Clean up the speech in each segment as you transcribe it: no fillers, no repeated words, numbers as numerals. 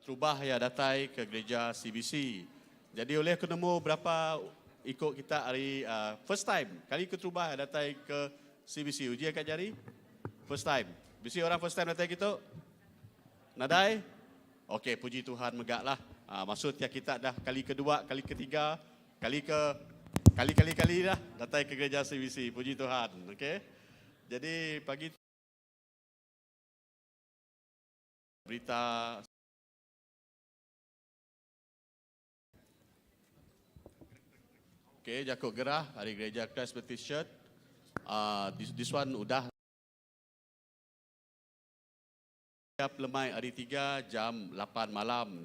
Terubah iya datai ke gereja CBC. Jadi ulih aku nemu berapa iku kita ari first time, kali keterubah iya datai ke CBC. Uji angkat jari. First time. Bisi orang first time datai kitu? Nadai? Okey, puji Tuhan mega lah. Maksud iya kita dah kali kedua, kali ketiga, kali ke kali-kali-kali dah datai ke gereja CBC. Puji Tuhan. Okey. Jadi pagi Berita Okay, jaku gerah ari Gereja Christ Baptist Church. Uh, this, this one udah tiap lemai hari 3 jam 8 malam.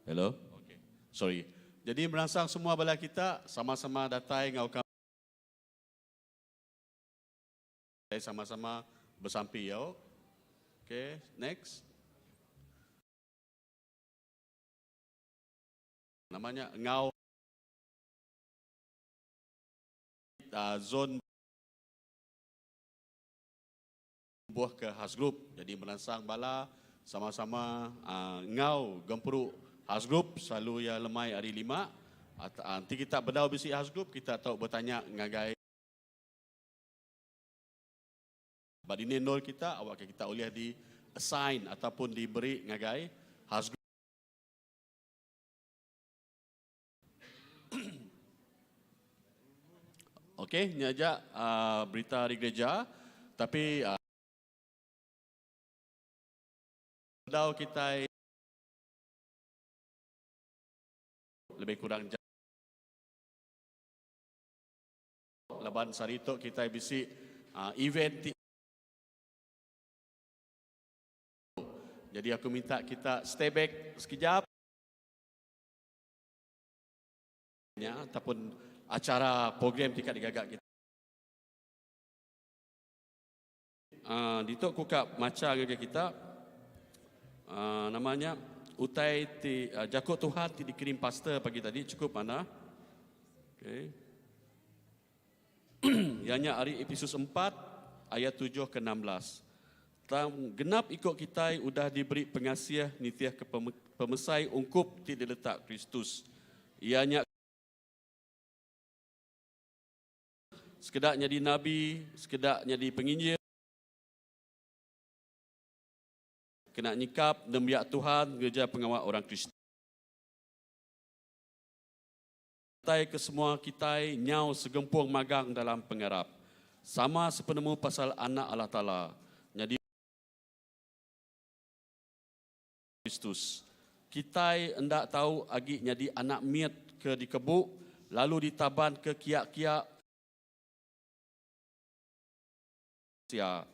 Hello. Okay. Sorry. Jadi meransang semua bala kita sama-sama datai enggau kami sama-sama besampi yo. Okay, next. Namanya enggau uh, zon Buah ke House Group. Jadi meransang bala sama-sama enggau gempuru House Group selalu iya lemai hari lima. Enti kita bedau bisi House Group kita tau betanya ngagai ba dini endur kita awakka kita ulih di assign ataupun diberi ngagai House Group. Okey, nya aja uh, berita ari gereja. Tapi uh, bedau kitai lebih kurang jam laban sehari tu kitai bisi uh, event ti jadi aku minta kita stay back sekejap nya ataupun acara program ti ka digaga kita. Uh, ditu ku ka macha ngagai kita uh, nama nya utai ti uh, jaku Tuhan ti dikirim pastor pagi tadi cukup manah. Okey. Iya nya ari Epesus 4 ayat 7 ke 16. Tang genap iko kitai udah diberi pengasih nitihka pemesai ungkup ti diletak Kristus. Iya nya sekeda nyadi nabi, sekeda nyadi penginjil, kena nyikap nembiak Tuhan ngereja pengawa orang Kristian. Datai ke semua kitai nyau segempung magang dalam pengarap, sama sepenemu pasal Anak Allah Taala, nyadi Kristus. Kitai enda tau agi nyadi anak mit ke dikebu lalu ditabanka kiak-kiak sia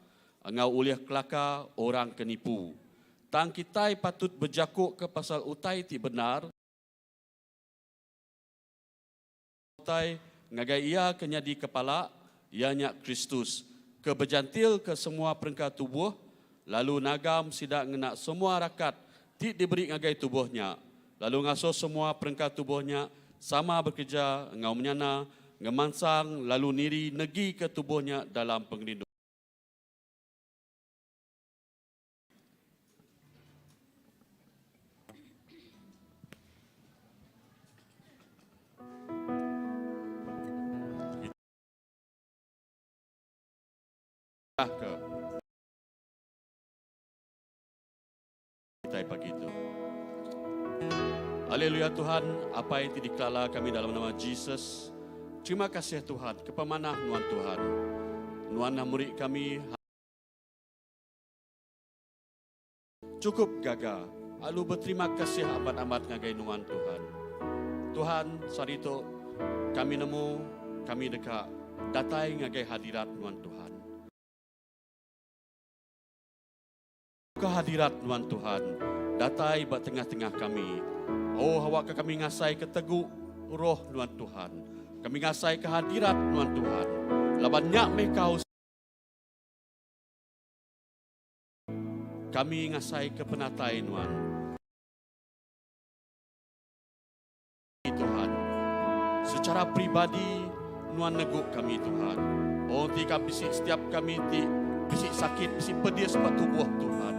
enggau ulih kelaka orang ke nipu. Tang kitai patut bejakuka pasal utai ti bendar, Utai ngagai iya ke nyadi kepala, iya nya Kristus, ke bejantilka semua perengka tubuh, lalu nagam sida ngena semua rakat ti diberi ngagai tubuh nya, lalu ngasuh semua perengka tubuh nya sama bekereja enggau menyana, ngemansang lalu niri negika tubuh nya dalam pengerindu. Ke kitai pagi tu. Haleluya Tuhan, Apai ti dikelala kami dalam nama Jesus. Terima kasih Tuhan ke pemanah nuan Tuhan. Nuan dah meri kami Chukup gaga alu beterima kasih amat-amat ngagai nuan Tuhan. Tuhan, sehari tu kami nemu kami deka datai ngagai hadirat nuan Tuhan. Ke hadirat nuan Tuhan datai ba tengah-tengah kami. Oh awakka kami ngasaika tegu roh nuan Tuhan. Kami ngasaika hadirat nuan Tuhan. Laban nya meh kau Kami ngasaika penatai Nuan. Tuhan. Secara pribadi. Nuan negu kami Tuhan. Oh ti ka bisi setiap kami ti bisi sakit bisi pedis ba tubuh Tuhan.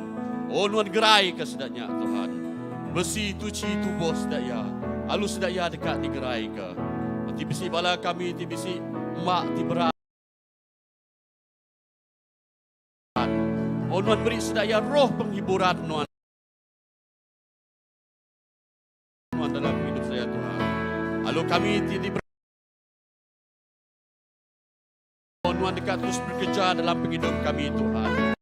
Oh Nuan gerai ka sida nya Tuhan. Besi tuchi tubuh sida iya alu sida iya deka digerai ka. Enti bisi bala kami ti bisi ema ti berat. Oh Nuan meri sida iya roh penghiburan Nuan. Nuan dalam hidup saya Tuhan. Lalu kami ti di Nuan dekat terus bekerja dalam penghidup kami Tuhan.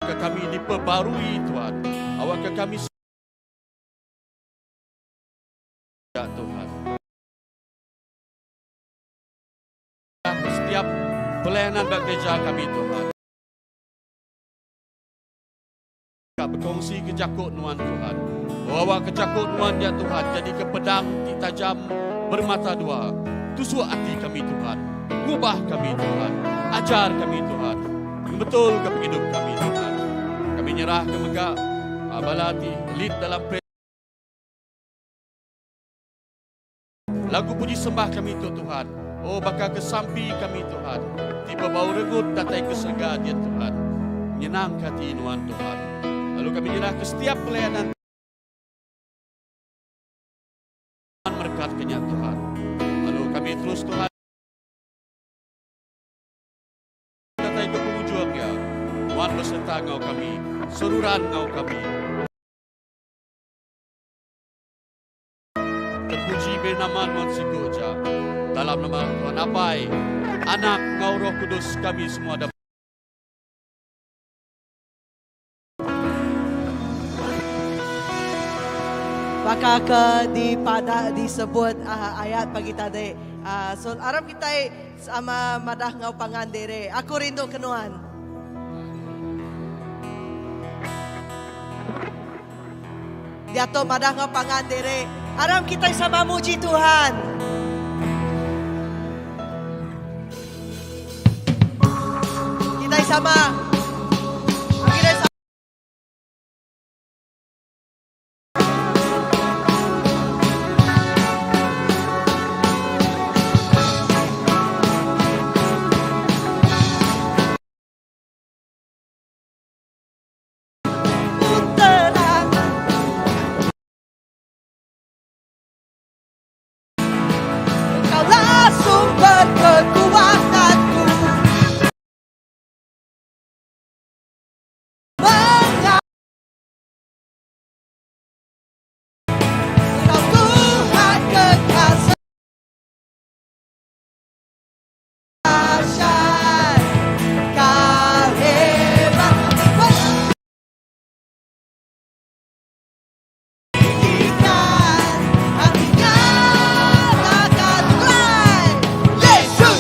Ke kami diperbarui Tuhan. Awak ke kami Ya Tuhan. Setiap pelayanan gereja kami Tuhan. Ka bekongsi ke jaku nuan Tuhan. Oh awak ke jaku nuan ya Tuhan jadi ke pedang ti tajam bermata dua. Tusuk ati kami Tuhan. Ngubah kami Tuhan. Ajar kami Tuhan. Ngebetul ke pengidup kami Tuhan. Kami nyerah ke mega ah, bala ti lead dalam prayer. Lagu puji sembah kami tu Tuhan. Oh baka ke sampi kami Tuhan. Ti bebau rengut datai ke serega dia Tuhan. Menyenang ke hati nuan Tuhan. Lalu kami nyerah ke setiap pelayanan Tuhan merekat ke nya Tuhan. Lalu kami terus Tuhan datai ke penghujung ya. Tuhan beserta ngau kami, seruran ngau kami. Terpuji be nama Nuan siku aja. Dalam nama Tuhan Apai, Anak enggau Roh Kudus kami semua da. Baka ke dipadah disebut uh, ayat pagi tadi. Uh, so arap kita sama madah ngau pangan diri. Aku rindu ke nuan. Diatu madah enggau pangan diri. Aram kitai sama muji Tuhan. Kitai sama. Kitai sama. Kaulah sumber kekuatanku. Kau Tuhan kekasih. Kau hebat. Tinggikan hatinya takkan mulai. Yesus.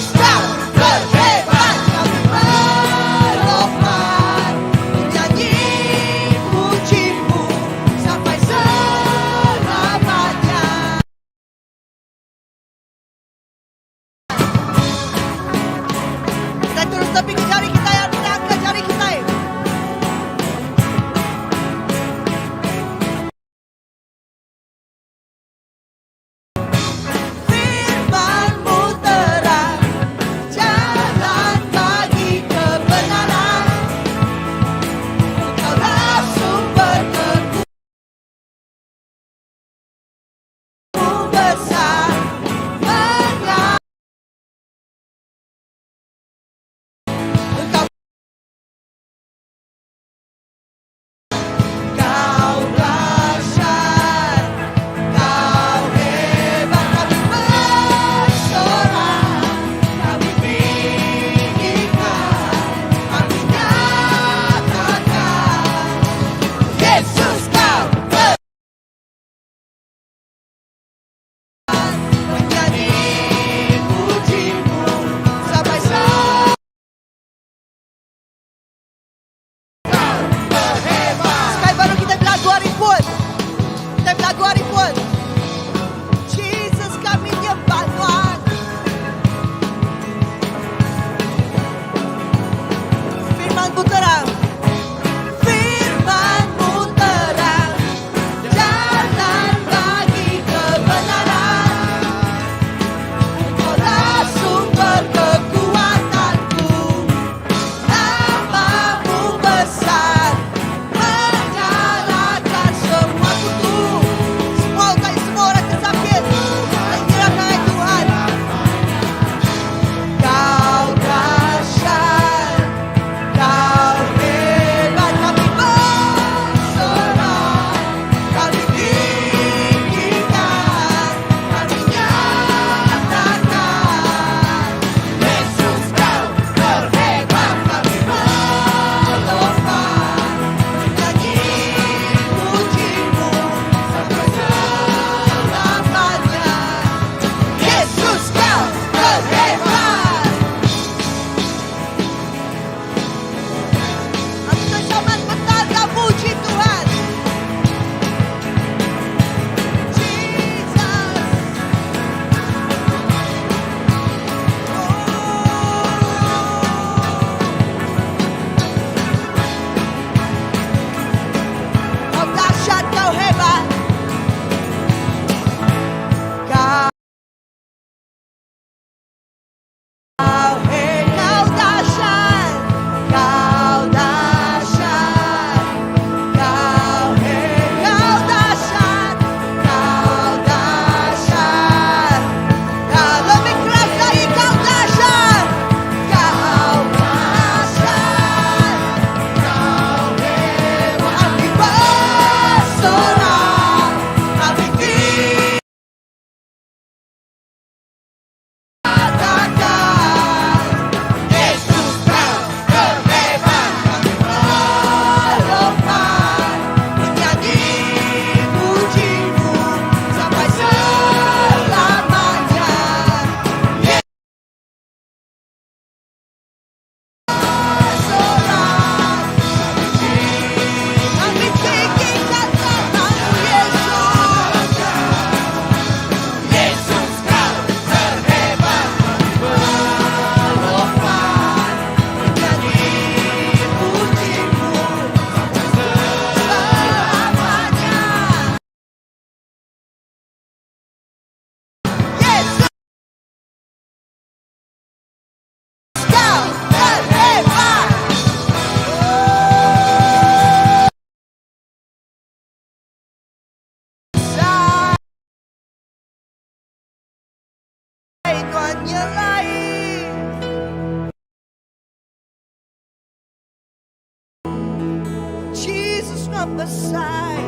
Besai.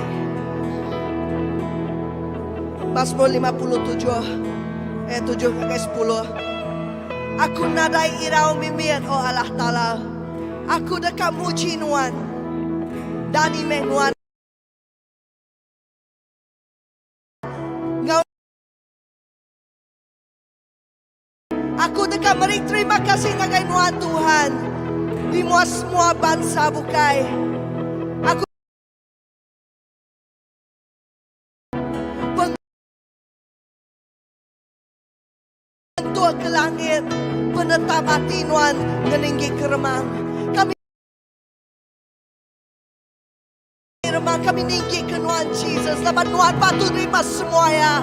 Mazmur 57 ayat 7 ngagai 10. Aku nadai irau mimit o Allah Taala. Aku deka muji nuan. Dani meh nuan enggau Aku deka meri terima kasih ngagai nuan Tuhan di mua semua bansa bukai. Aku Pengentuk ke langit penetap ati nuan ngeninggi ke remang. Kami remang kami ninggi ke nuan Jesus laban nuan patut nerima semua iya.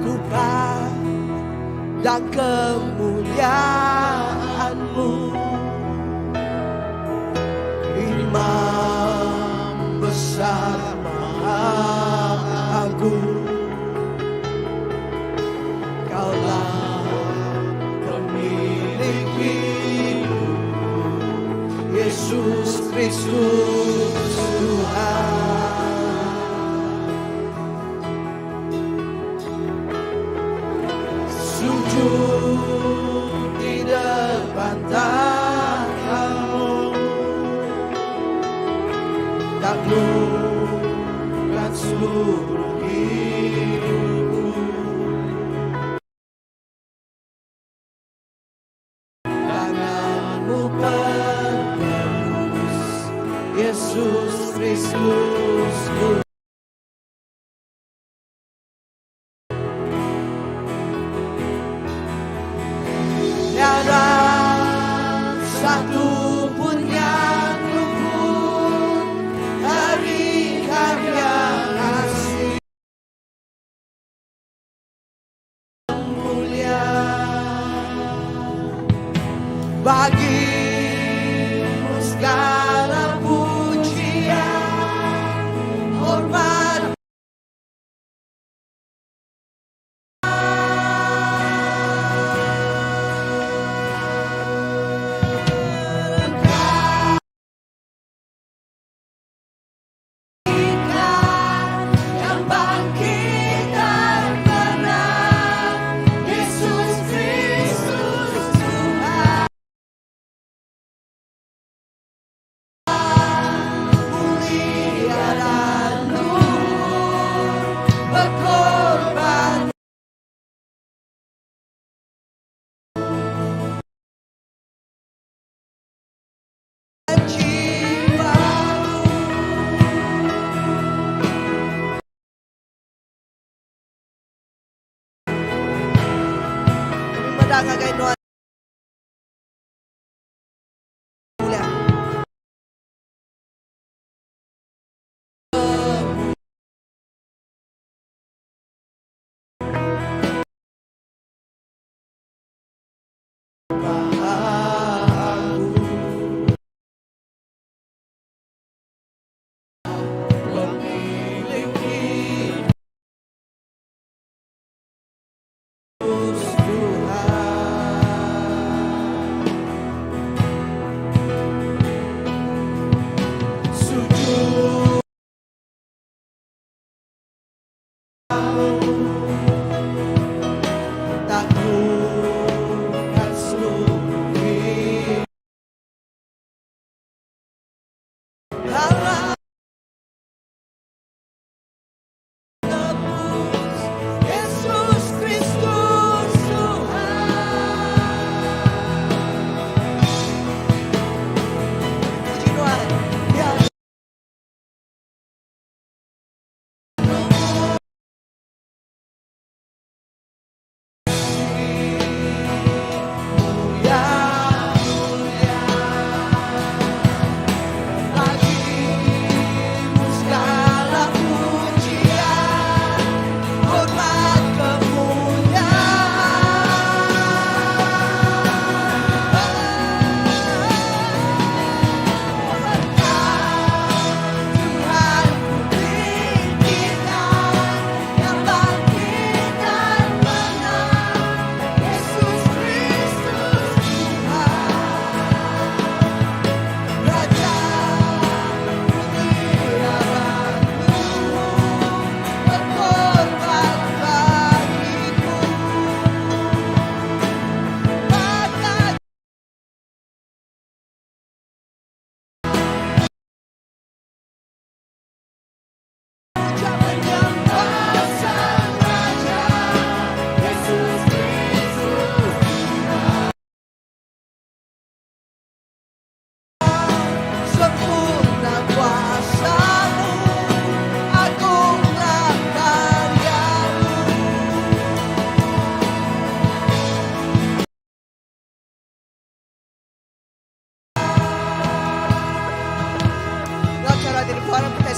Ku pandang kemuliaan-Mu Imam besar maha agung Kaulah pemilik hidupku Yesus Kristus Tuhan. Sujud di depan takhtamu Taklukkan seluruh hidupku Tanganmu penebus Yesus Kristus Tuhan. Tiada satu pun yang luput dari karya kasih mulia bagimu segala pujian hormat. Yang bangkit dan menang, Yesus Kristus Tuhan.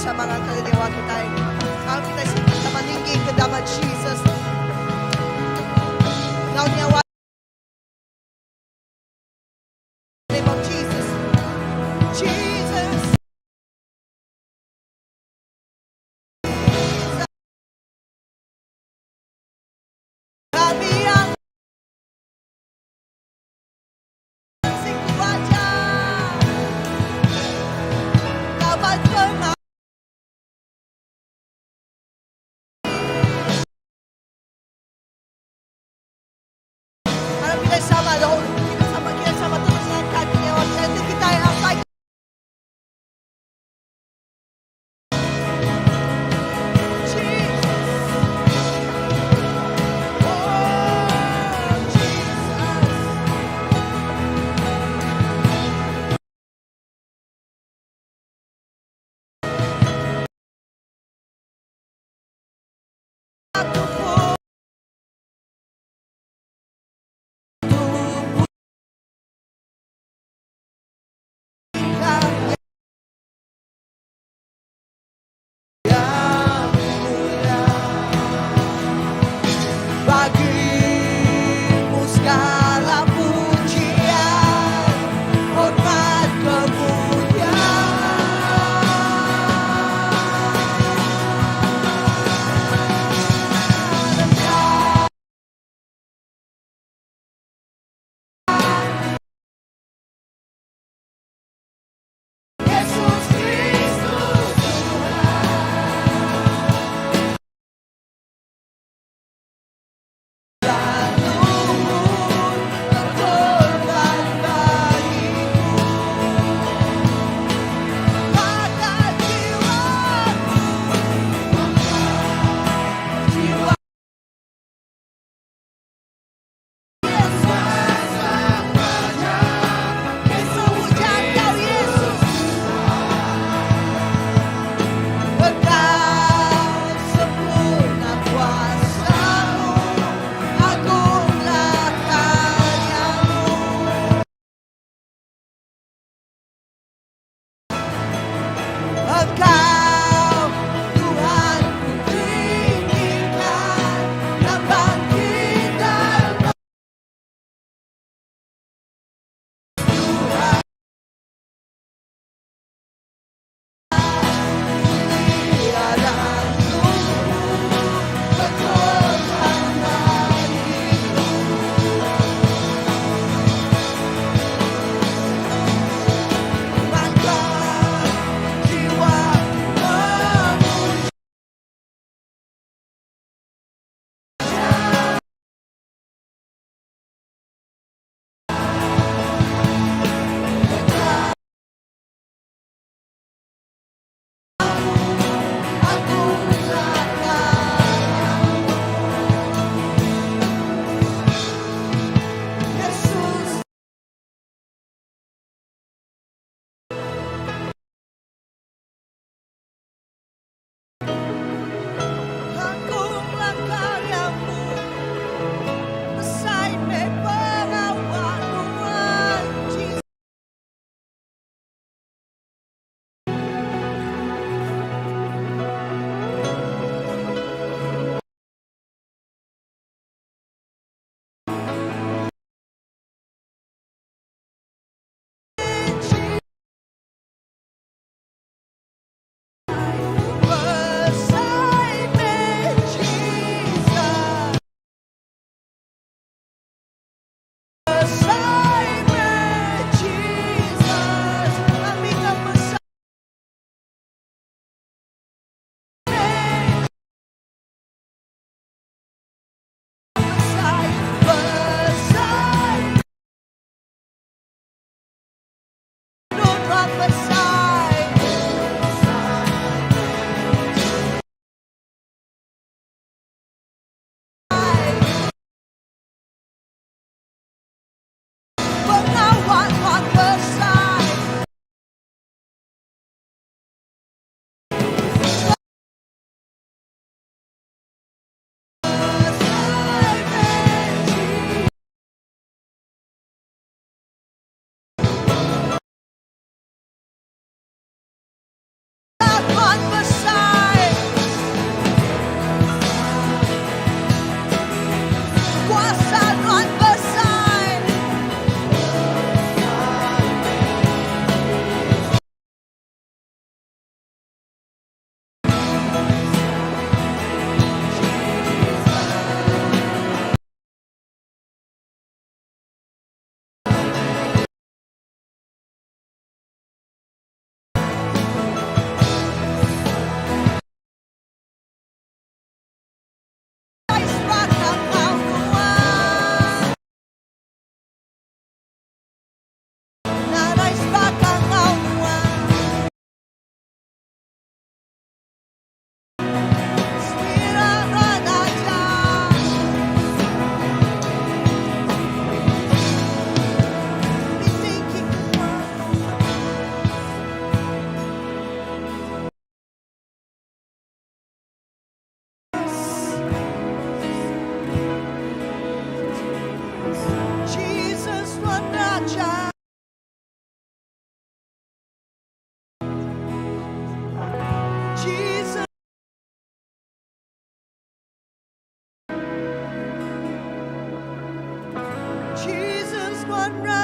sama ngangkat nyawa kitai. Au kitai sama ninggi ke nama Jesus. Ngau nyawa name of Jesus. Jesus. Kami yang siku aja. Kawan pengah.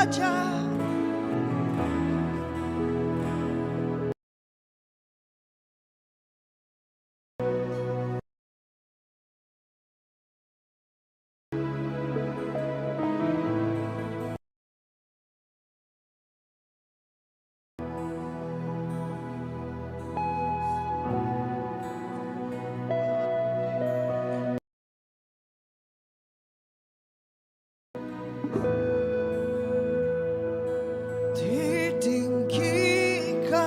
Aja. Ditingkika.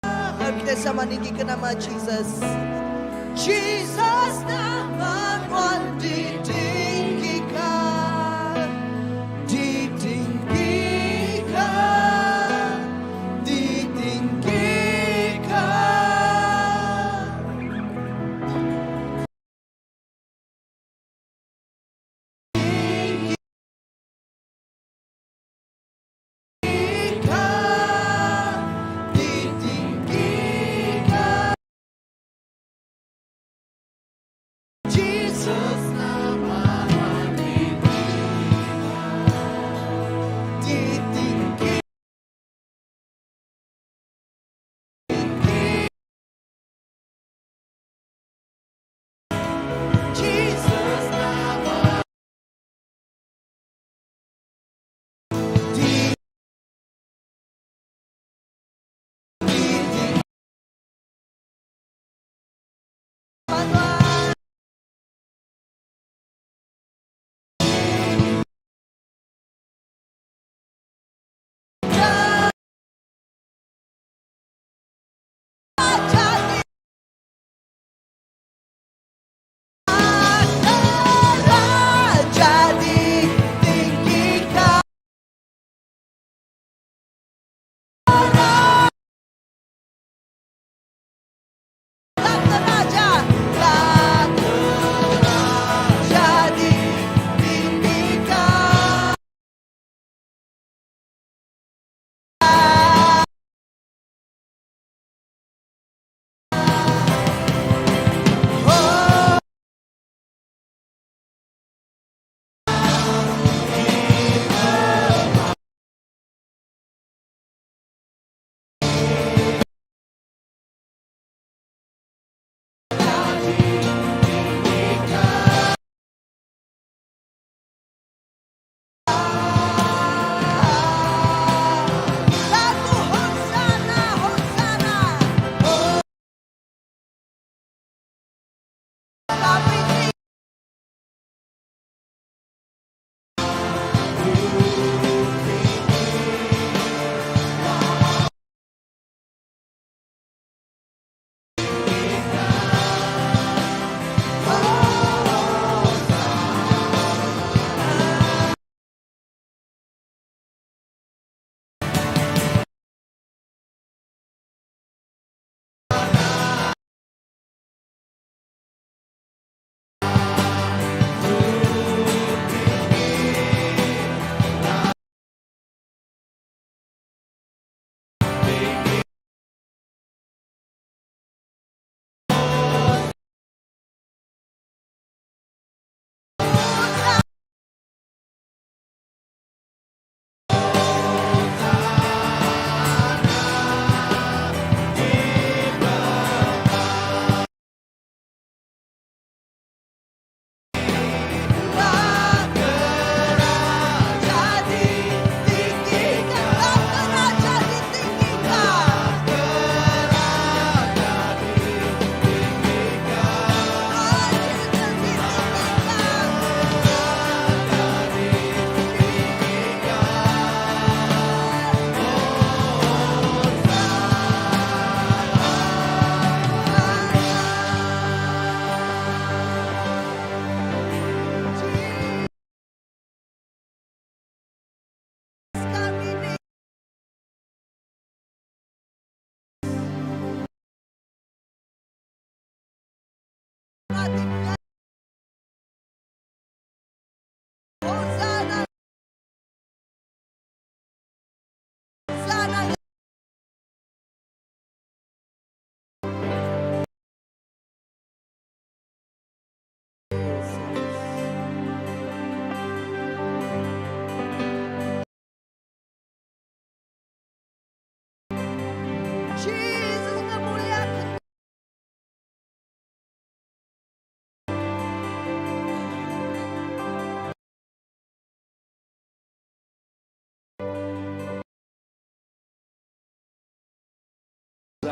Aram kitai sama ninggika nama Jesus. Jesus nama nuan ditinggika. Ditinggika. Ditinggika. Ditingika, ditinggika. Jesus nama.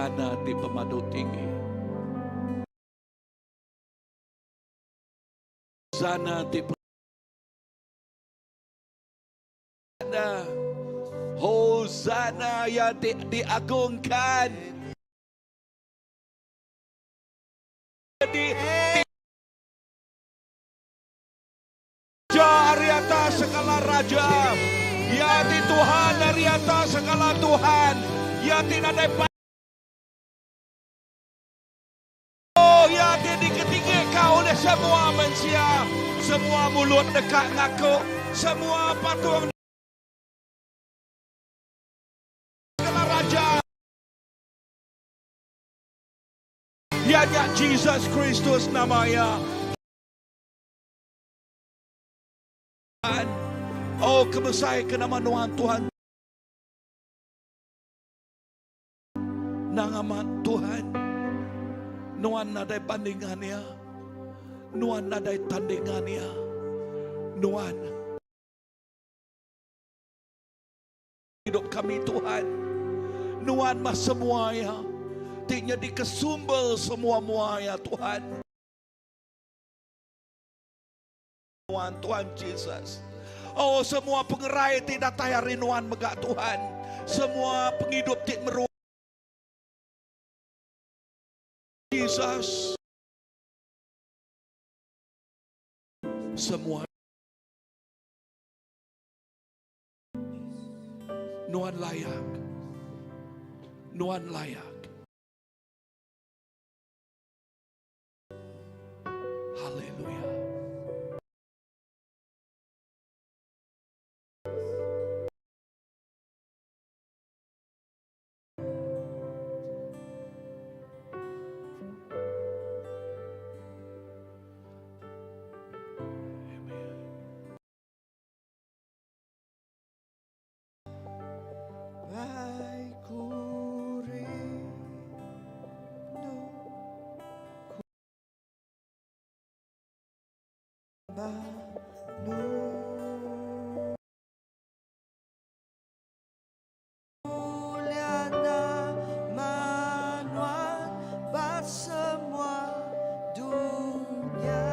Hosana ti pemadu tinggi. Hosana ti Hosana. Hosana yang di, diagungkan. Di, Raja ari atas segala raja. Ya ti Tuhan ari atas segala Tuhan. Ya ti nadai Oh, ya ti diketingika oleh semua mensia. Semua mulut deka ngaku. Semua patung segala raja. Ya nya Jesus Kristus nama ya. Oh, kebesai ke nama Nuan Tuhan. Nang amat Tuhan. Nuan nadai bandingan ya. Nuan nadai tandingan ya. Nuan hidup kami Tuhan. Nuan mah semua ya. Ti nyadi ke sumber semua mua ya Tuhan. Nuan Tuhan Jesus. Oh semua pengerai ti datai ari Nuan mega Tuhan. Semua pengidup ti meruan. Jesus. Semua Nuan layak. Nuan layak. Haleluya. Mulia nama Nuan ba semua dunya.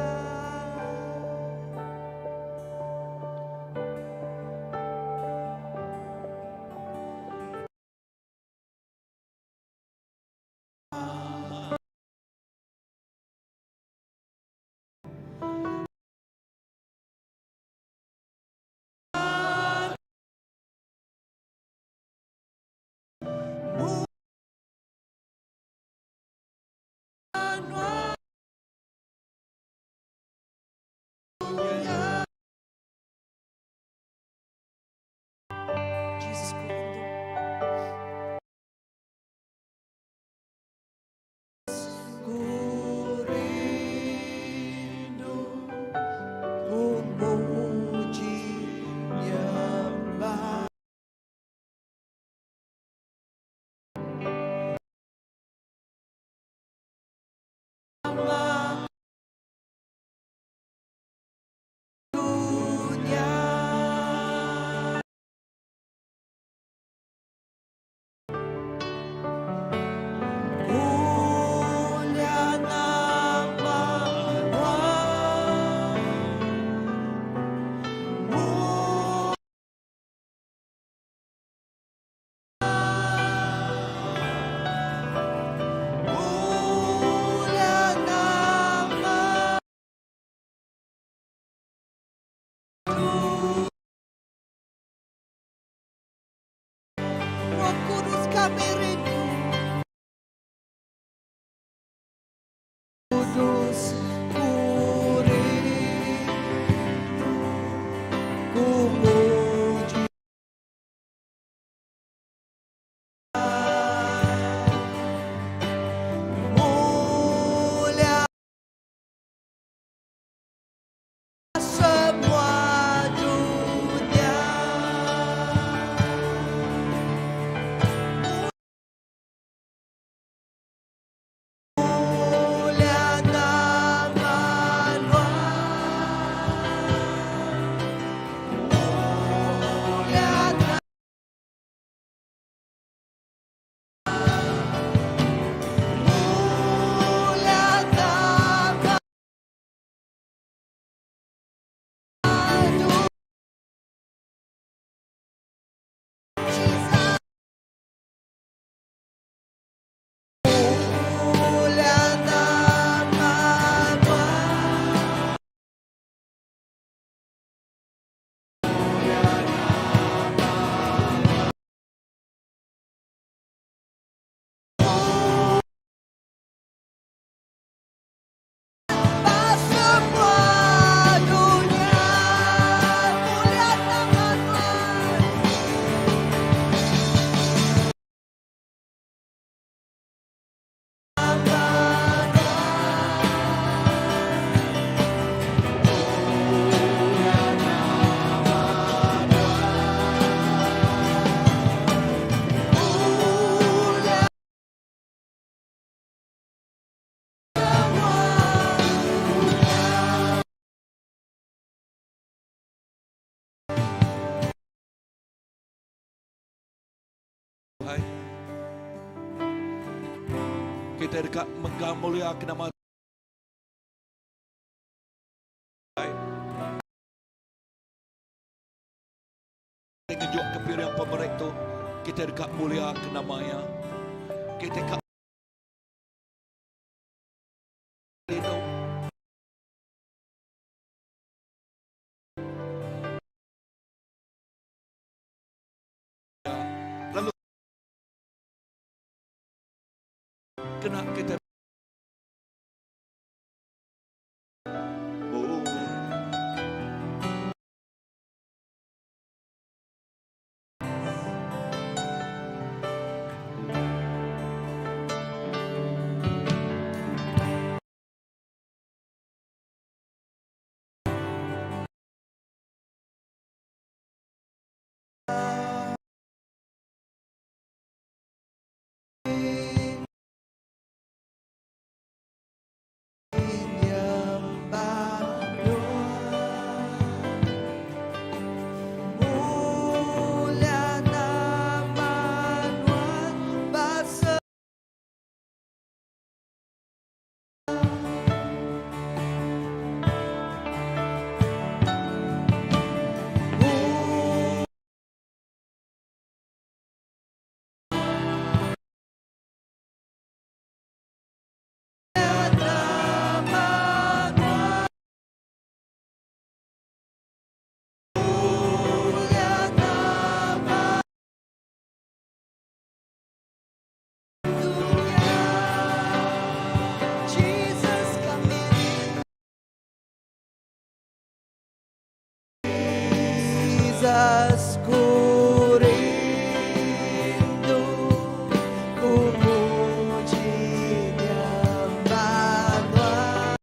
Jesus ku rindu. Ku rindu, ku muji nyembah. Nama dunia. Mulia nama Nuan. Mulia nama Roh Kudus kami rindu. Kudus ku rindu, ku muji. Mulia semua dunia. Tuhan. Kita deka menggang mulia ke nama Tuhan. Ngejuk ke piring pemerik tu, kita deka mulia ke nama iya. Kita ka rindu. Lalu kena kita Jesus ku rindu ku muji nyembah Nuan.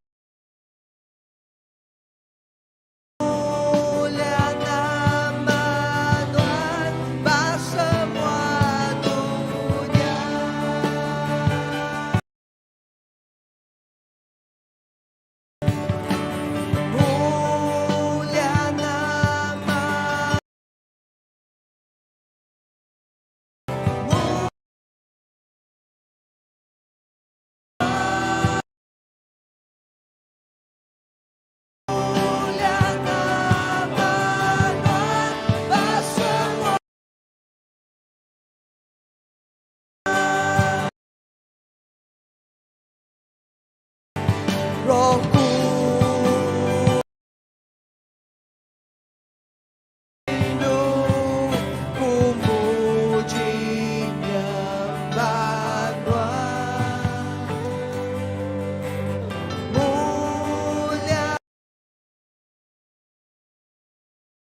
Mulia nama Nuan ba semua dunya. Mulia nama Mulia nama Nuan ba semua Roh rindu ku muji nyembah Nuan. Mulia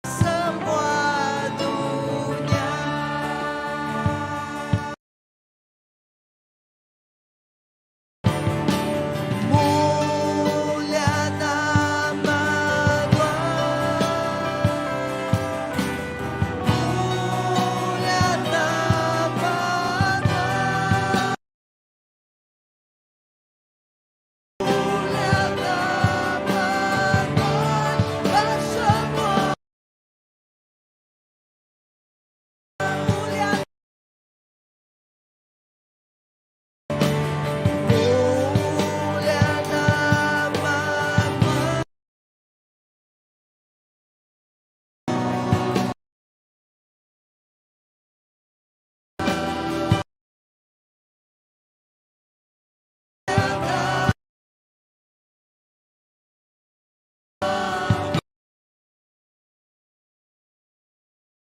semua dunia. Mulia nama Nuan. Mulia nama Nuan. Mulia nama Nuan ba semua. Mulia Mulia nama Nuan.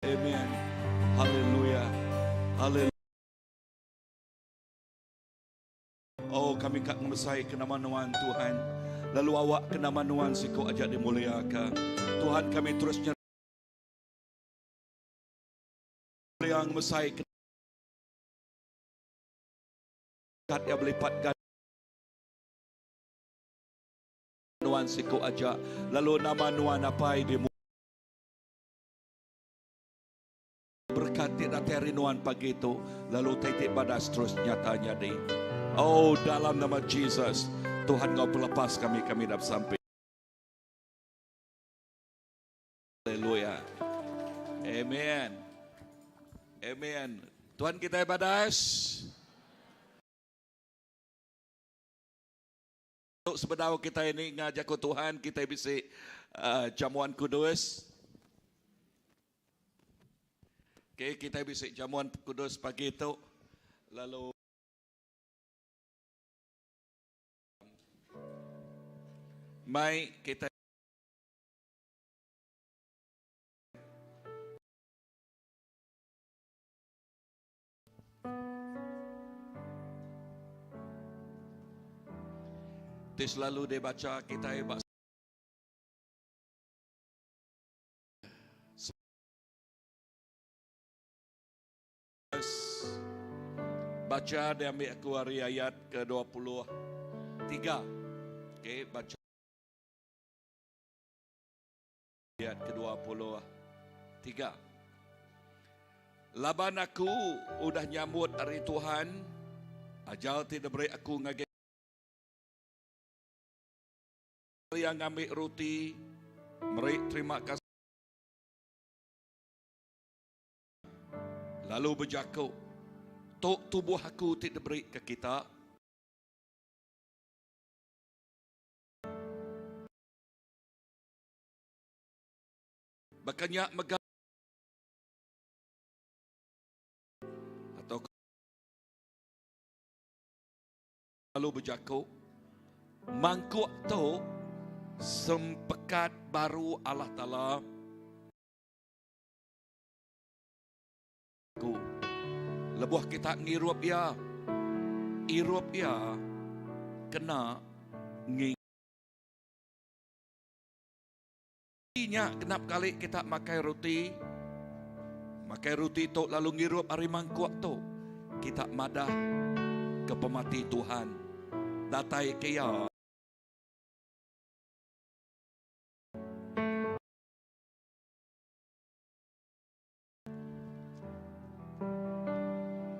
Amen. Haleluya. Haleluya. Oh kami kak ngemesai ke nama nuan Tuhan. Lalu awak ke nama nuan siku aja dimuliaka. Tuhan kami terus nyeria ngemesai ke kat ya belipat ganda nuan siku aja. Lalu nama nuan apai di berkat ti datai ari nuan pagi tu lalu utai ti badas terus nyata nyadi. Oh dalam nama Jesus Tuhan enggau pelepas kami kami dah besampi. Haleluya. Amen. Amen. Tuan kitai badas. Tu sebedau kitai ninga jaku Tuhan kitai bisi uh, jamuan kudus. Okay, kitai bisi jamuan kudus pagi tu. Lalu mai kitai Ti selalu dibacha kitai ba Bacha diambi aku ari ayat ke 23. Okey, bacha ayat ke 23. Laban aku udah nyambut ari Tuhan ajar ti diberi aku ngagai iya ngambi roti meri terima kasih lalu bejaku, Tu tubuh aku ti diberi ke kita. Baka nya mega atau lalu bejaku, Mangkuk tu sempekat baru Allah Taala aku. Lebuh kita ngirup iya, irup iya kena ngi. Nya genap kali kita makai roti, makai roti tu lalu ngirup ari mangkuk tu, kita madah ke pemati Tuhan datai ke iya.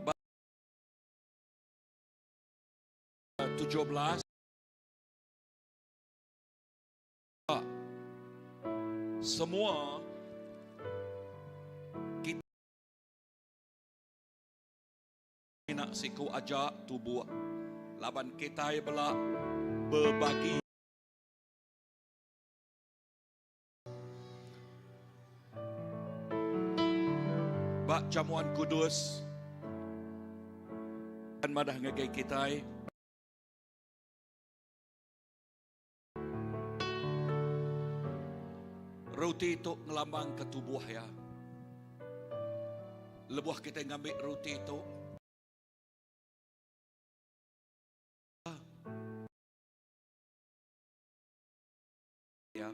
Ba 17. Semua kita mina siku aja tubuh laban kitai bela bebagi. Ba jamuan kudus madah ngagai kitai. Roti tu ngelambangka tubuh iya. Lebuh kitai ngambi roti tu, iya.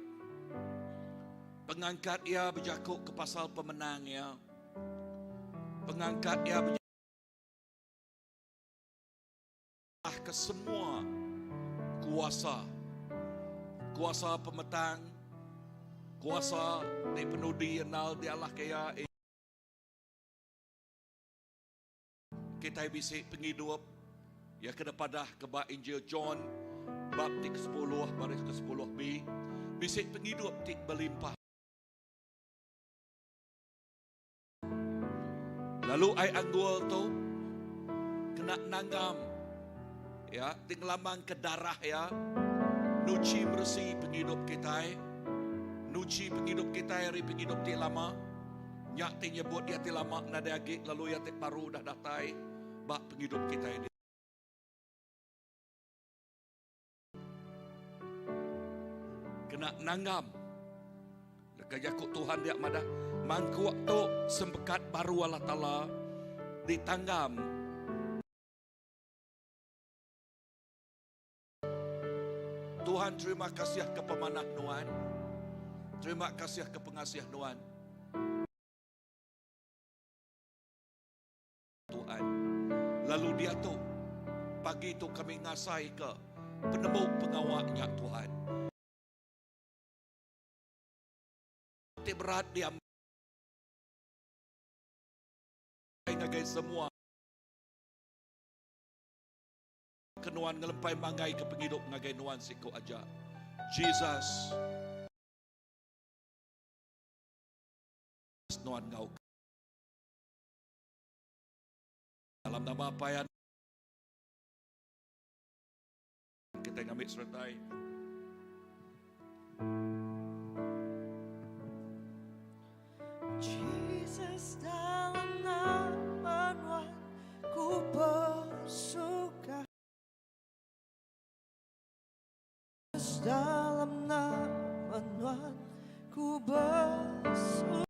Pengangkat iya bejaku ke pasal pemenang iya. Pengangkat iya ke semua kuasa, kuasa pemetang, kuasa ti penudi endal dialahka iya. Kitai bisi pengidup iya ke dipadah ke ba Injil John bab ti kesepuluh baris kesepuluh B, bisi pengidup ti belimpah. Lalu ai anggul tu kena nanggam ya ti ngelambangka darah ya nuchi meresi pengidup kitai, nuchi pengidup kitai ari pengidup ti lama. Nya ti nyebut iya ti lama nadai agi lalu iya ti baru udah datai ba pengidup kitai. Kena nanggam. Leka jaku Tuhan dia madah mangkuk tu sempekat baru Allah Taala ditanggam. Tuhan terima kasih ke pemanah nuan. Terima kasih ke pengasih nuan. Tuhan. Lalu diatu, pagi tu kami ngasaika penemu pengawa nya Tuhan. Ti berat diambai ngagai semua ke nuan ngelempai manggai ke pengidup ngagai nuan siku aja. Jesus. Nuan enggau. Dalam nama Apai Anak Kita ngambi seretai. Jesus dalam nama Nuan ku bersuka. Dalam nama Nuan ku bersuka.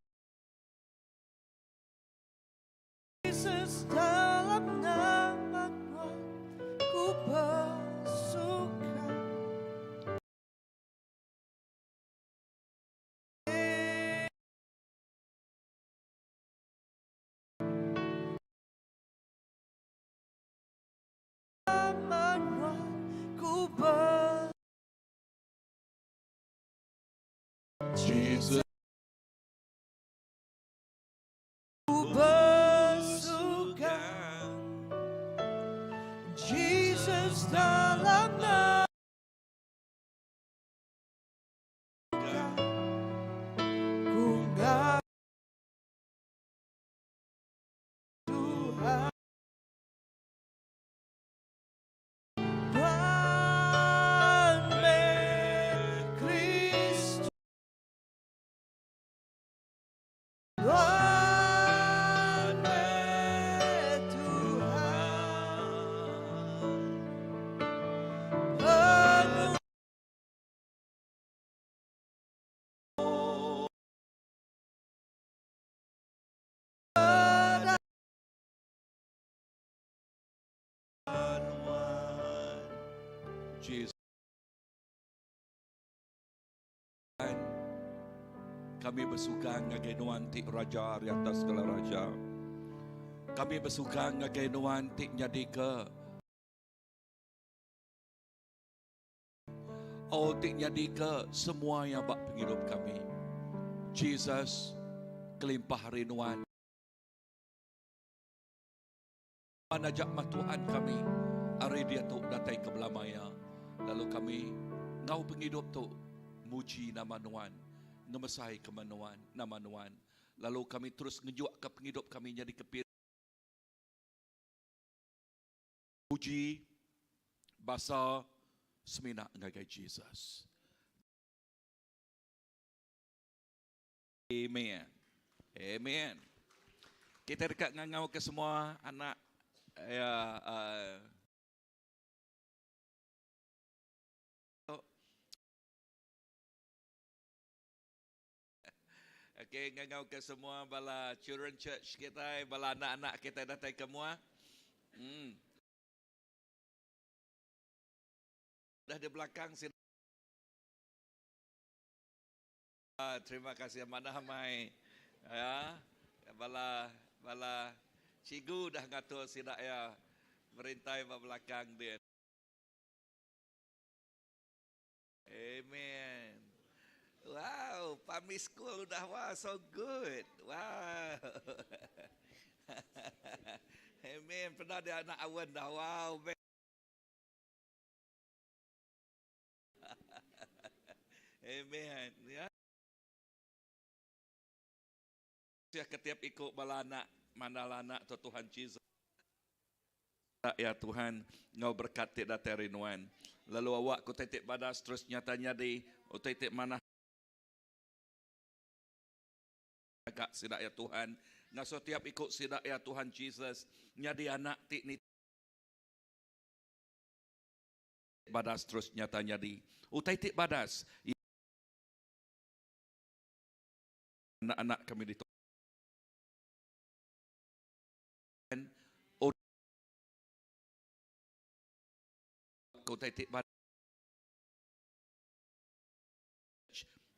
Jesus dalam nama Nuan ku bersuka. Nama Nuan ku ber Jesus Ku bersuka. Jesus dalam nama Ku ngaku Tuhan Tuhan meh Kristus Tuhan meh Tuhan Penuh Jesus. Kami besugang ngagai Nuan ti Raja ari atas segala raja. Kami besugang ngagai Nuan ti nyadika Oh ti nyadika semua iya ba pengidup kami. Jesus kelimpah ari Nuan. Nuan aja mah Tuhan kami ari diatu datai ke belama iya. Lalu kami enggau pengidup tu muji nama Nuan, ngemesai ke Nuan, nama Nuan. Lalu kami terus ngejuaka pengidup kami nyadi ke piring puji basa semina ngagai Jesus. Amen. Amen. Kita deka ngangau ke semua anak ya uh, Okey, ngangau ke semua bala children church kita, bala anak-anak kita datai ke mua. Dah di belakang sini. Terima kasih manah amai ya bala bala cikgu dah ngatur sida iya berintai ba belakang din. Amen. Wow, primary school udah wah so good. Wow. Amen. Pernah dia anak awan dah. Wow. Amen. Ya. Sia ketiap iku bala anak mandal anak tu Tuhan Jesus. Ya Tuhan, ngau berkat ti datai ari nuan. Lalu awak ku titik badas terus nyata nyadi utai ti manah ga sida ya Tuhan. Ngasuh tiap iku sida ya Tuhan Jesus nyadi anak ti ni Badas terus nyata nyadi. Utai ti badas. Anak-anak kami ditu. Utai ti badas.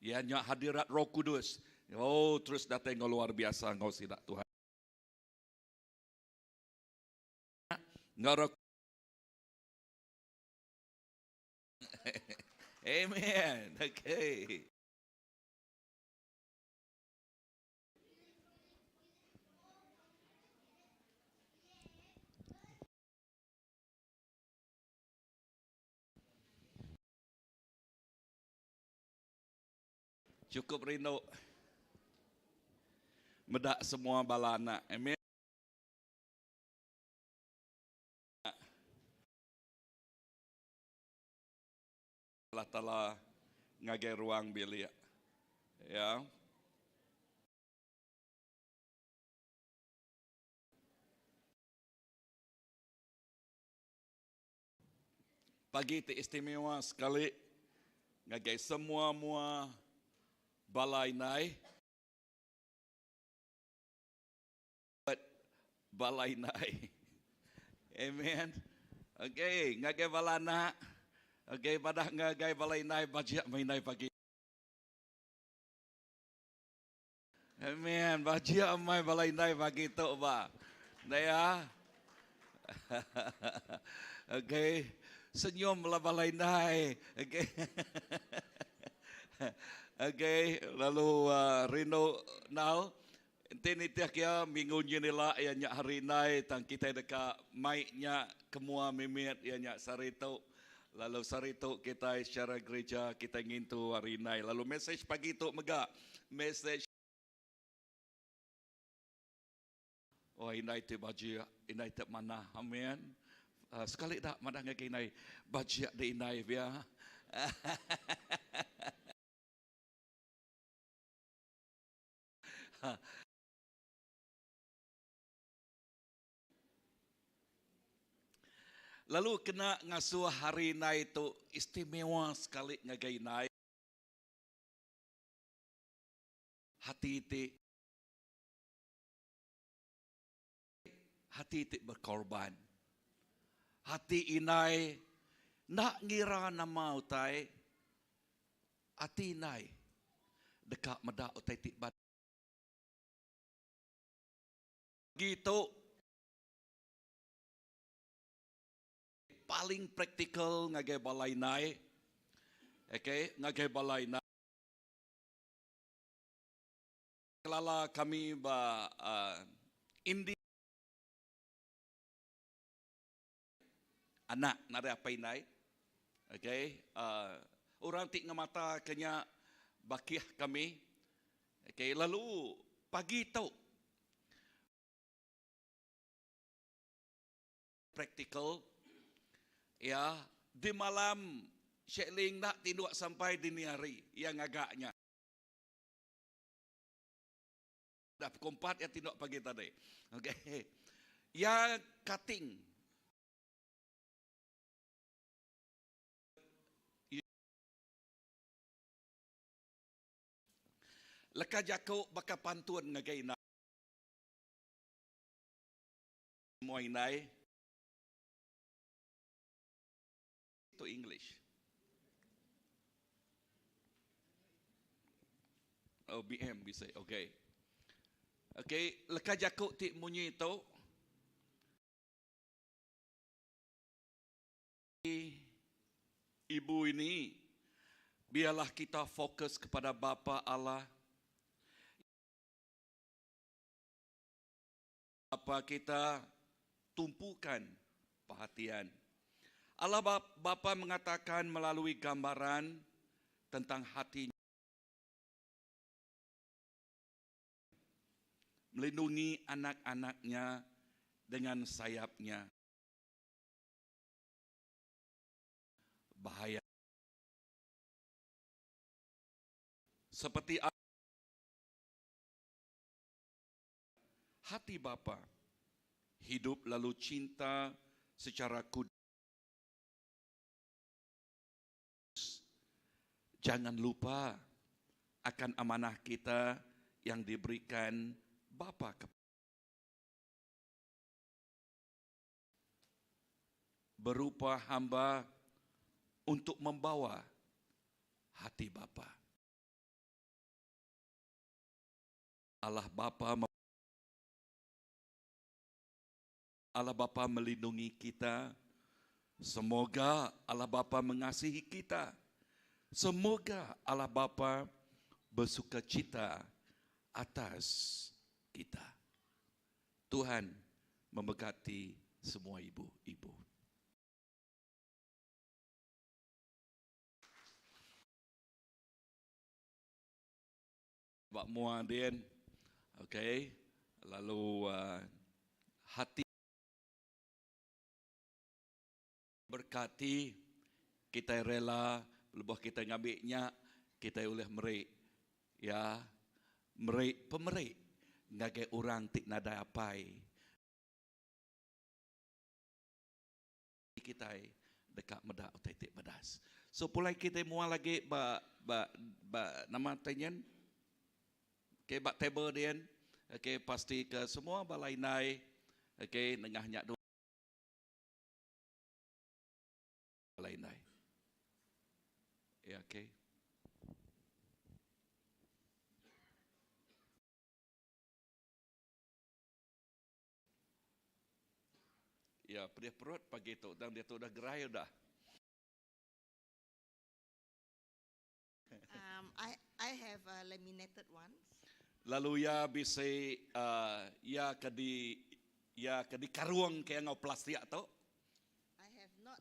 Iya nya hadirat Roh Kudus. Oh terus datai enggau luar biasa enggau sida Tuhan. Enggau Roh Amen. Okay. Cukup rindu meda semua bala anak. Amen. Taala ngagai ruang bilik. Ya. Pagi ti istimewa sekali ngagai semua mua bala indai. Bala indai. Amen. Okay, ngagai bala anak. Okay, padah ngagai bala indai bajik meh indai pagi. Amen. Bajik amai bala indai pagi tu ba. Ndai ya. Okay. Senyum bala bala indai. Okay. Okay, lalu uh, rindu nal Enti nitih kia minggu nyin ila iya nya hari indai tang kitai deka mai nya ke mua mimit iya nya sehari tu lalu sehari tu kitai secara gereja kitai ngintu hari indai lalu mesej pagi tu mega mesej Oh indai ti bajik indai ti manah amin sekali da madah ngagai indai bajik di indai pia. Lalu kena ngasuh hari indai tu istimewa sekali ngagai indai. Hati ti hati ti berkorban. Hati indai enda ngira nama utai Ati indai deka meda utai ti ba. Agi tu paling praktikal ngagai bala indai, okay, ngagai bala indai. Kelala kami ba uh, Indi anak nadai apai indai. Okay, uh, orang ti ngemata ke nya bakih kami. Okay, lalu pagi tu praktikal ya di malam Shekling enda tinduk sampai dini hari iya ngaga nya. Dah pukul 4 iya tinduk pagi tadi. Okay. Iya cutting. Leka jaku baka pantun ngagai indai. Mua indai. To English. Oh, BM bisa. Okay. Okay, leka jaku ti munyi tu Ibu ini biarlah kita fokus kepada Bapa Allah. Bapa kita tumpukan perhatian. Allah Bapa mengatakan melalui gambaran tentang hati melindungi anak-anaknya dengan sayapnya. Bahaya. Seperti hati Bapa hidup lalu cinta secara kudus. Jangan lupa akan amanah kita yang diberikan Bapa kepada berupa hamba untuk membawa hati Bapa. Allah Bapa Allah Bapa melindungi kita. Semoga Allah Bapa mengasihi kita. Semoga Allah Bapa bersukacita atas kita. Tuhan memberkati semua ibu-ibu. Ba mua din. Okay. Lalu uh, hati berkati kita rela Lebuh kitai ngambi nya, kitai ulih meri iya meri pemeri ngagai orang ti nadai apai. Kitai deka meda utai ti badas. So pulai kitai mua lagi ba ba ba nama tai nyen okay ba table dian okay pasti ke semua bala indai okay nengah nya dulu bala indai. Ya okay. Iya pedih perut pagi tu tang diatu udah gerai udah. Um, I I have uh, laminated ones. Lalu iya bisi uh, iya ke di iya ke dikarung ke enggau plastik tu. I have not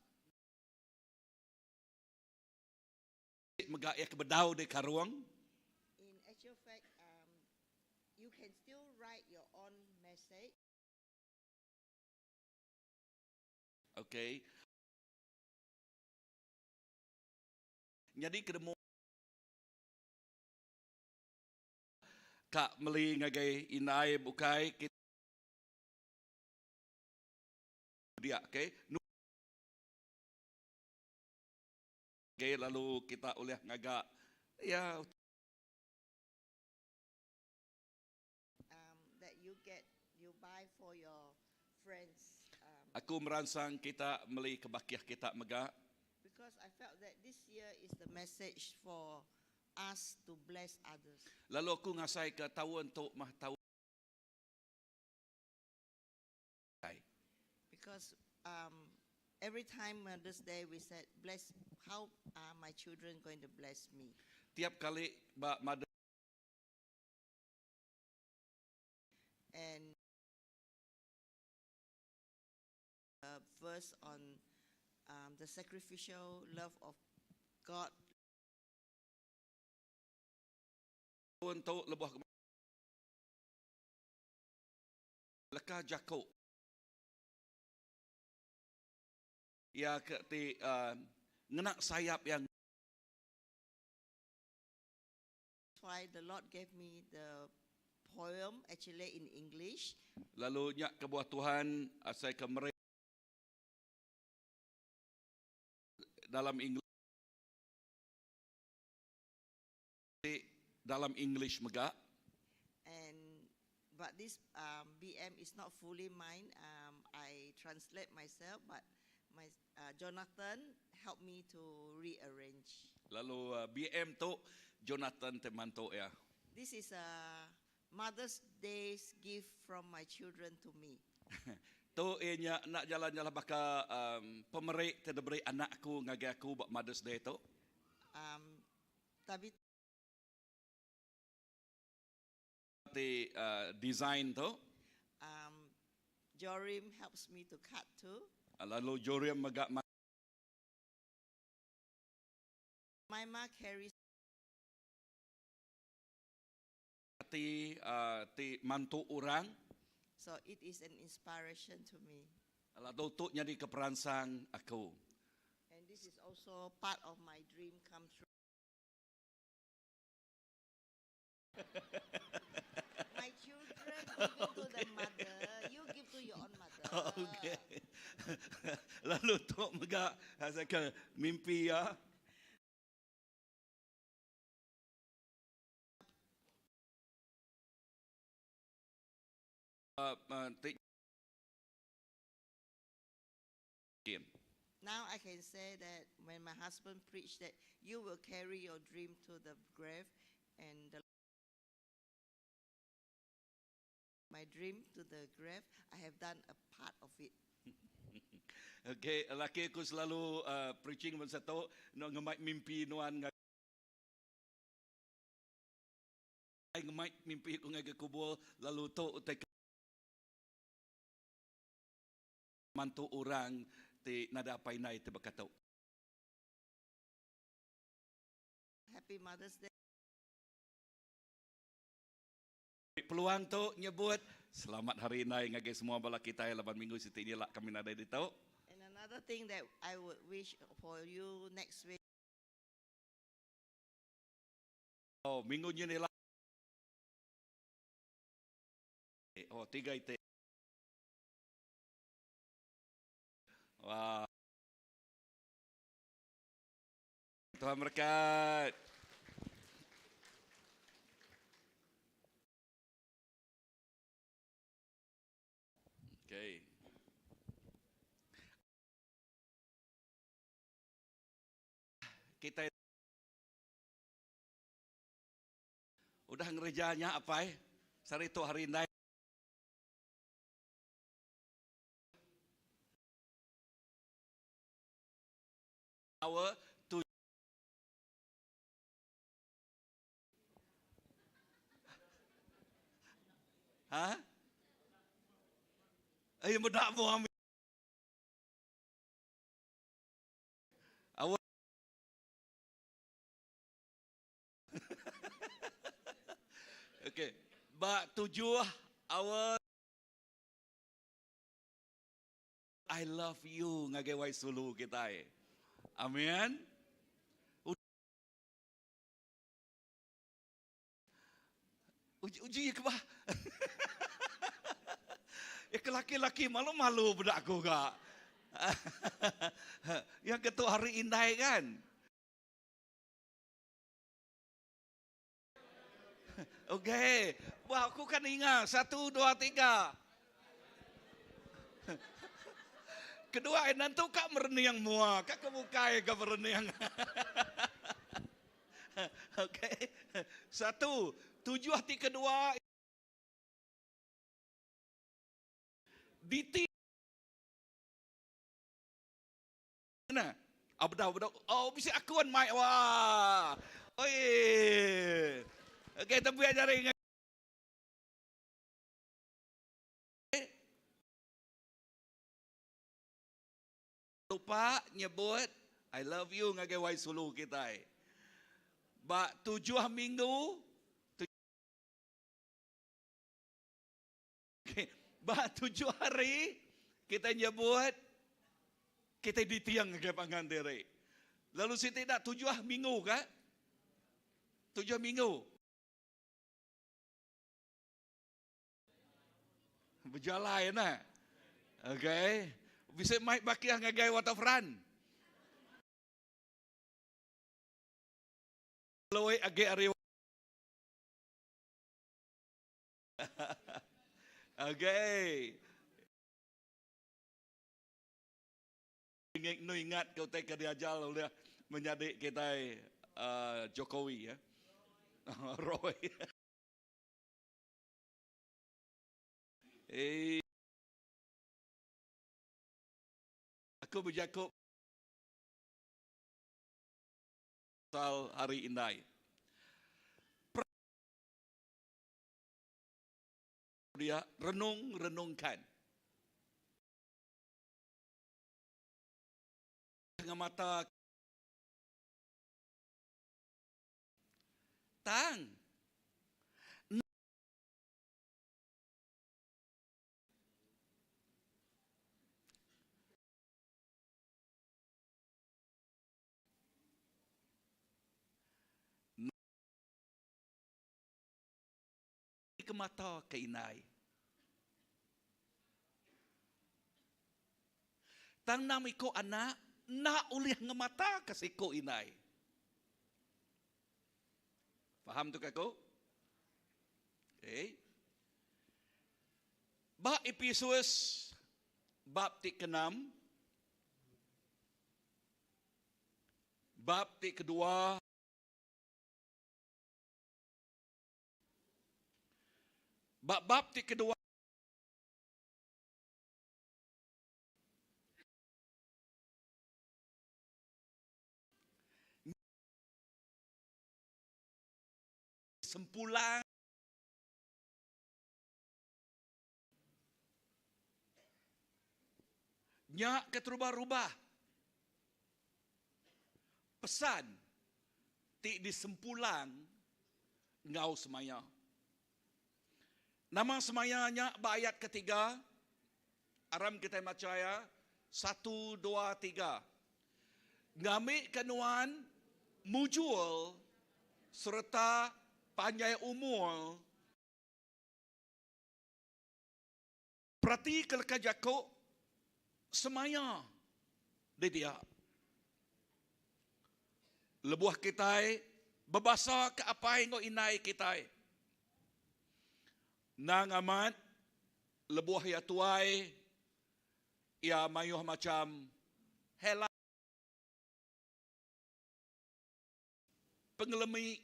Mega iya ke bedau dikarung. In actual fact, um, you can still write your own message. Okay. Nyadi ke nemu ka meli ngagai indai bukai dia okay. Okay, lalu kita ulih ngaga ya um, that you get you buy for your friends. Um, Aku meransang kita meli ke bakih kita mega. Because I felt that this year is the message for us to bless others. Lalu aku ngasai ke taun tu mah taun Because um, every time Mother's Day we said, bless, how are my children going to bless me? Tiap kali ba Mother And a verse on um, the sacrificial love of God. Untuk lebuh leka jaku iya ke ti uh, ngena sayap yang why the Lord gave me the poem actually in English. Lalu nya kebuah Tuhan asai ke meri dalam English dalam English mega. And but this um, BM is not fully mine. Um, I translate myself, but my uh, Jonathan helped me to rearrange. Lalu uh, BM tu Jonathan te mantu ya. This is a Mother's Day's gift from my children to me. Tu iya nya enda jalan-jalan baka um, pemeri ti diberi anak aku ngagai aku ba Mother's Day tu. Um, tapi Ti uh, design tu. Um, Jorim helps me to cut too. Lalu Jorim mega Maima carries ti uh, ti mantu orang. So it is an inspiration to me. Lalu tu nyadi ke peransang aku. And this is also part of my dream come true. My children giving to the mother, you give to your own mother. Okay. Lalu tu mega asal ke mimpi ya. Uh, uh, Now I can say that when my husband preached that you will carry your dream to the grave and the my dream to the grave, I have done a part of it. Okay, laki aku selalu uh, preaching masa tu, no ngemai mimpi nuan ngemai mimpi aku ngagai kubur lalu tu utai mantu orang ti nada apai indai ti baka tu. Happy Mother's Day. Peluang tu nyebut selamat hari indai ngagai semua bala kitai laban minggu siti nya ila kami nadai ditu. And another thing that I would wish for you next week. Oh, minggu nyin ila. Oh, tiga iti. Wah. Tuhan berkat. Okay. Kita udah ngereja nya apai. Sehari tu hari indai. Our tu Ha? Eh, meda mu ambil. Awak Okey, ba tujuh our I love you ngagai wai sulu kitai. Amin. Uji, uji ke bah. Ya ke laki-laki malu-malu budak aku ga. Yang ketu hari indai kan. Okey. Wah, aku kan ingat. Satu, dua, tiga. Kedua, eh, nantu kak merening mua. Kak kebukai ke merening. Okey. Satu, tujuh ti kedua. Diti. Mana? Ah, bedah, bedah. Oh, bisa akuan mic. Wah. Oi. Okey, tapi ajarin. Lupa nyebut I love you ngagai wai sulu kitai. Ba tujuh minggu okay. Ba tujuh hari kita nyebut kita ditiang ngagai pangan diri. Lalu siti dak tujuh minggu ka? Tujuh minggu. Bejalai nah. Okay. Bisa mai bakiah ngagai waterfront. Loi agi ari Okay. Nu ingat ke utai ke diajar oleh menyadi kita uh, Jokowi ya. Roy. Eh. Aku bejaku pasal hari indai. Dia renung-renungkan. Dengan mata tang Ke mata ke indai. Tang enam iku anak enda ulih ngemata ke siku indai. Faham tu ke aku? Okay. Ba Epesus bab ti keenam, bab ti kedua, ba bab ti kedua, Sempulang nya keterubah-rubah pesan ti disempulang enggau semaya. Nama semaya nya ba ayat ketiga, aram kitai macha iya, satu dua tiga. Ngambika nuan mujur. sereta panjai umur. Peratika leka jaku semaya di dia. Lebuh kitai bebasaka apai enggau indai kitai, endang amat lebuh iya tuai, iya mayuh macham hela. Pengelemi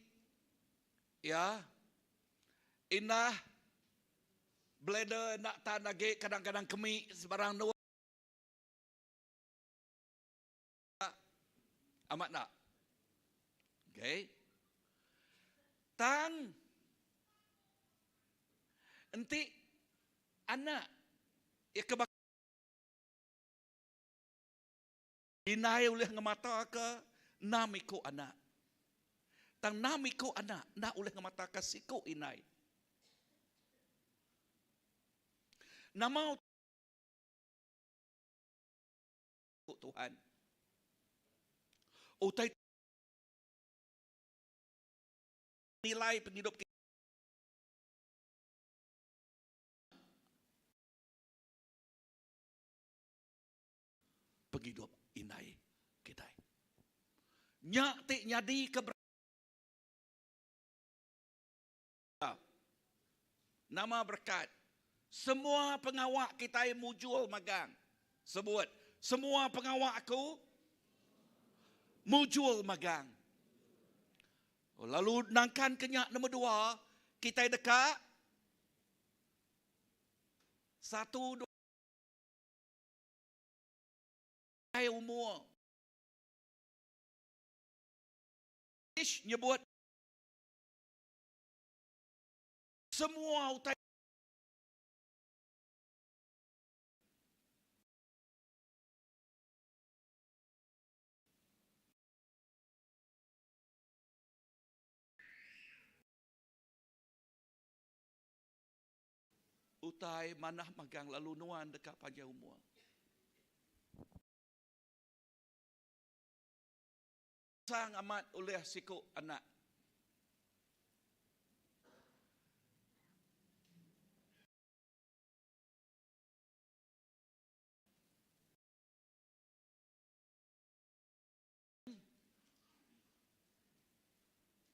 iya indah bladder enda tan agi kadang-kadang kemi sebarang endur. Amat enda? Okay. Tang enti anak iya ke Indai ulih ngemataka enam iku anak. Tang enam iku anak enda ulih ngemataka siku indai. Nama ku Tuhan? Utai nilai pengidup kita. Pengidup indai kitai. Nya ti nyadi ke Nama berekat. Semua pengawa kitai mujur magang. Sebut, semua pengawa aku mujur magang. Lalu nangkan ke nya nombor dua, kitai deka satu dua Ai umur. Ish nyebut semua utai Utai manah magang lalu nuan deka panjai umur. Sang amat ulih siku anak.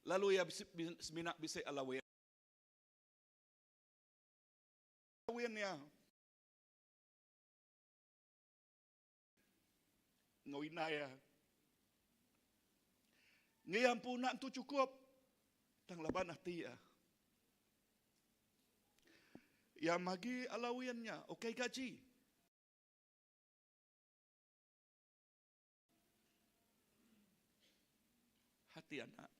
Lalu iya semina bisi alawin. Kawin iya. Enggau indai iya. Ngi iya empu enda entu chukup tang laban ati iya. Iya magi alawin nya ukai gaji. Hati anak.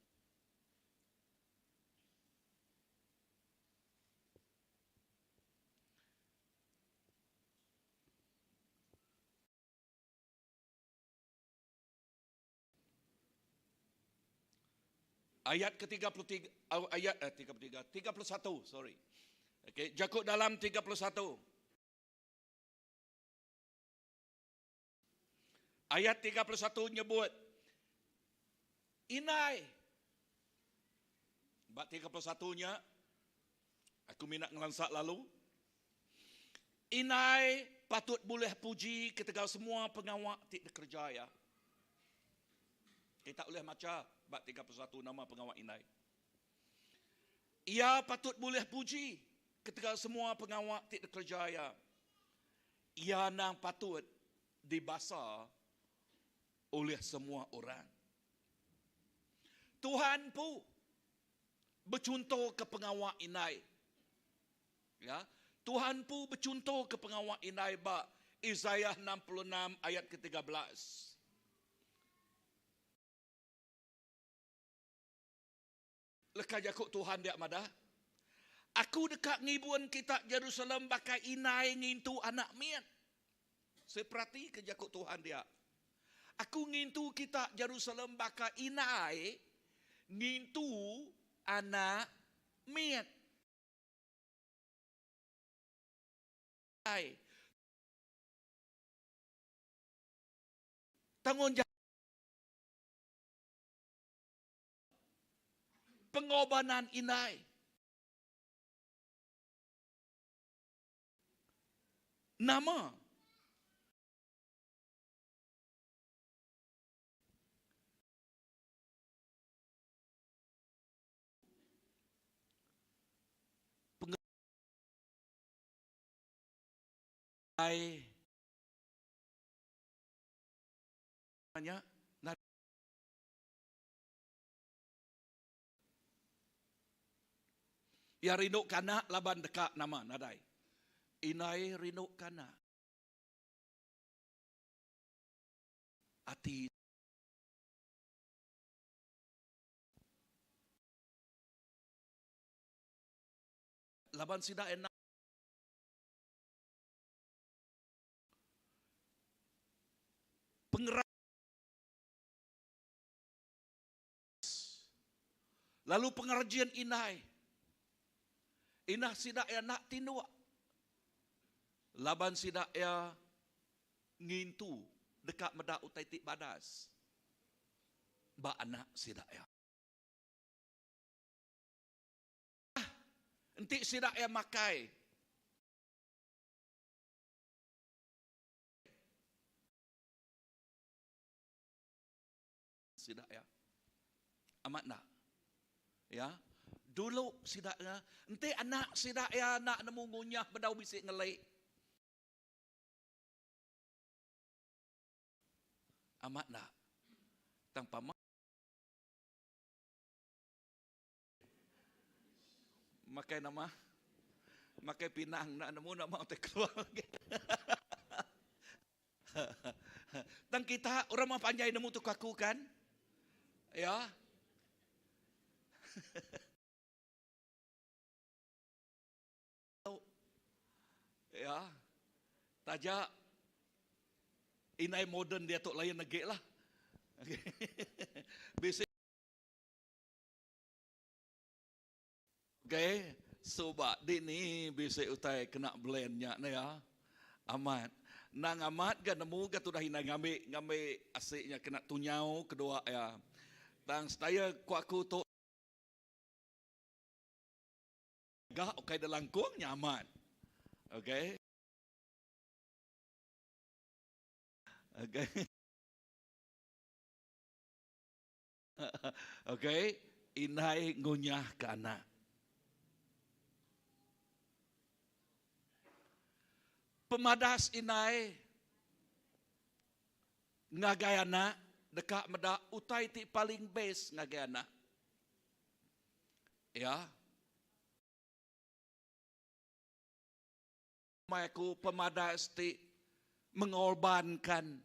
Ayat ke-33 ayat eh, 33 31 sorry. Okey, jaku dalam 31. Ayat 31 nyebut Indai. Ba 31 nya aku mina ngelansa lalu. Indai patut bulih puji ketegal semua pengawa ti dikereja iya. Kita ulih macha ba 31 nama pengawa indai. Iya patut bulih puji ketegal semua pengawa ti dikereja iya. Iya endang patut dibasa oleh semua orang. Tuhan empu bechunto ke pengawa indai. Ya, Tuhan empu bechunto ke pengawa indai ba Isaiah 66 ayat ke-13. Leka jaku Tuhan dia madah, Aku deka ngibun kita Jerusalem baka indai ngintu anak mit. Seperatika jaku Tuhan dia. Aku ngintu kita Jerusalem baka indai ngintu anak mit. Tanggungjawab. Pengorbanan indai. Nama? Pengerai nya Iya rindu ke anak laban deka nama nadai. Indai rindu ke anak. Ati. Laban sida enda. Pengeras. Lalu pengerejin indai. Indah sida iya enda tinduk. Laban sida iya ngintu deka meda utai ti badas ba anak sida iya. Enti sida iya makai. Sida iya. Amat enda? Ya. Dulu sida iya, enti anak sida iya enda nemu ngunyah bedau bisi ngeli. Amat enda? Tang pama makai nama? Makai pinang enda nemu nama utai keluar lagi. Tang kita orang mah panjai nemu tu aku kan? Ya. Ya. Taja indai moden dia tu lain lagi lah. Bisi Okay, suba dini bisi utai kena blend nya ne ya. Amat. Nang amat ga nemu ga tudah indai ngambi ngambi asi nya kena tunyau kedua ya. Tang style ku aku tu ga ukai da langkung nya amat. Okay. Okay. Okay, indai ngunyah ke anak. Pemadas indai ngagai anak deka meda utai ti paling best ngagai anak. Ya. Mai aku pemadas ti mengorbankan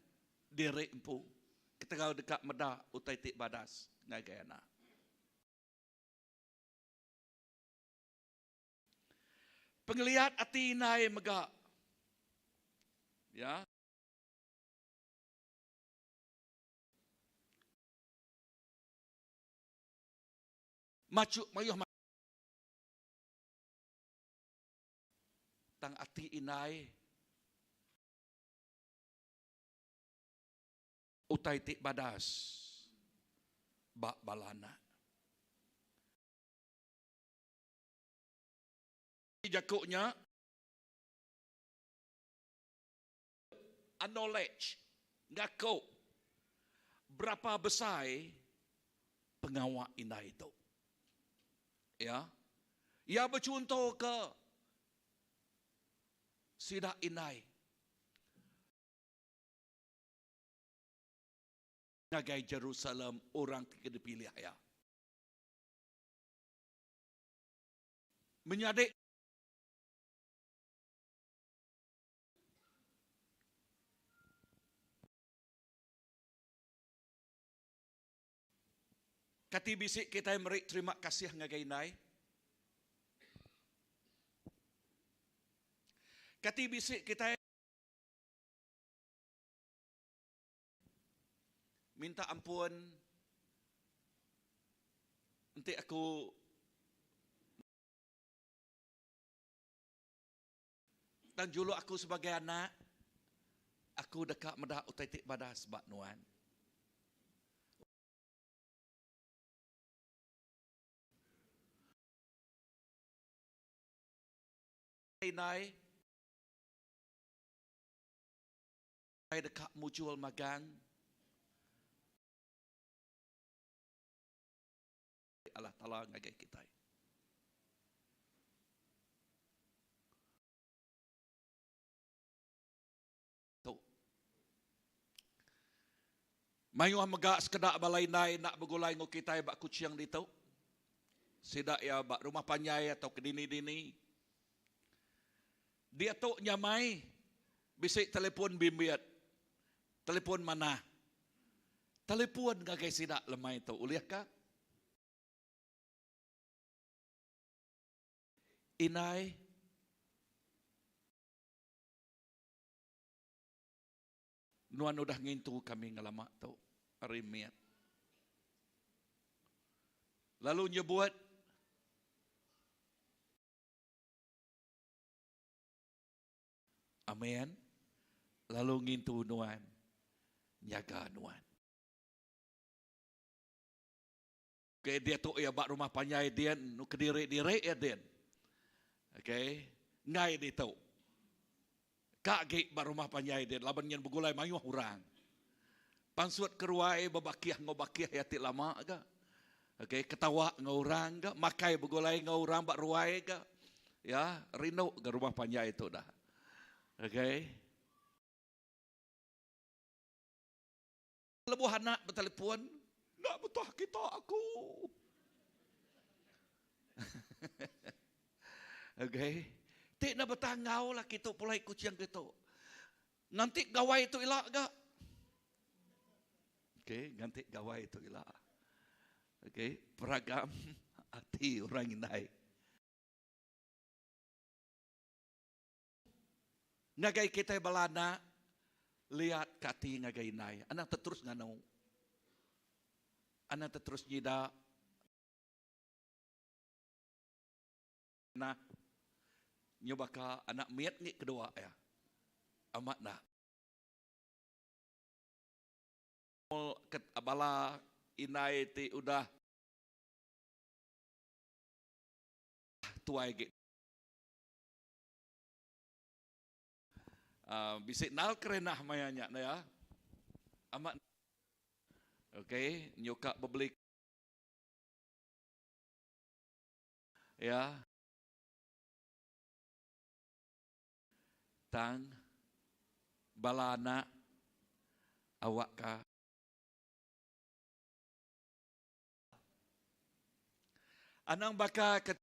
diri empu ketegal deka meda utai ti badas ngagai anak. Pengeliat ati indai mega ya. Machu mayuh Tang ati indai utai ti badas ba bala anak. Jaku nya acknowledge ngaku berapa besai pengawa indai tu. Ya. Iya bechunto ke sida indai ngagai Jerusalem orang ti ke dipilih iya. Menyadi Kati bisi kitai meri terima kasih ngagai indai? Kati bisi kitai minta ampun enti aku tang juluk aku sebagai anak aku deka meda utai ti badas ba nuan. Indai deka mujur magang. Allah Taala ngagai kitai. Tu. Mayuh mega sekeda bala indai enda begulai enggau kitai ba Kuching ditu. Sida iya ba rumah panjai atau ke dini-dini. Diatu nyamai bisi telefon bimbit, telefon manah. Telefon ngagai sida lemai tu ulih ka? Indai. Nuan udah ngintu kami ngelama tu ari mit. Lalu nyebut. Amen. Lalu ngintu nuan, nyaga nuan. Okay, diatu iya ba rumah panjai din, kediri-diri iya din. Okay, enggai ditu. Ka agi ba rumah panjai din laban nyin begulai mayuh orang. Pansut ke ruai bebakih enggau bakih iya ti lama ga. Okay, ketawa enggau orang ga, makai begulai enggau orang ba ruai ga. Ya, rindu ga rumah panjai tu dah. Okay. Lebuh anak betelefon, enda betah kita aku. Okay. Ti enda betah enggau lah kitu pulai Kuching kitu. Nganti gawai tu ila ga. Okay, nganti gawai tu ila. Okay, peragam ati orang indai. Ngagai kitai bala anak, liat ka ati ngagai indai. Anang te terus nganu. Anang te terus nyida. Nah, nyu baka anak mit ngi kedua iya. Amat enda. Bala indai ti udah tuai agi. Uh, bisi nal kerenah maya nya ya. Amat. Okey, nyuka bebeli. Ya. Tang bala anak awak ka Anang baka ke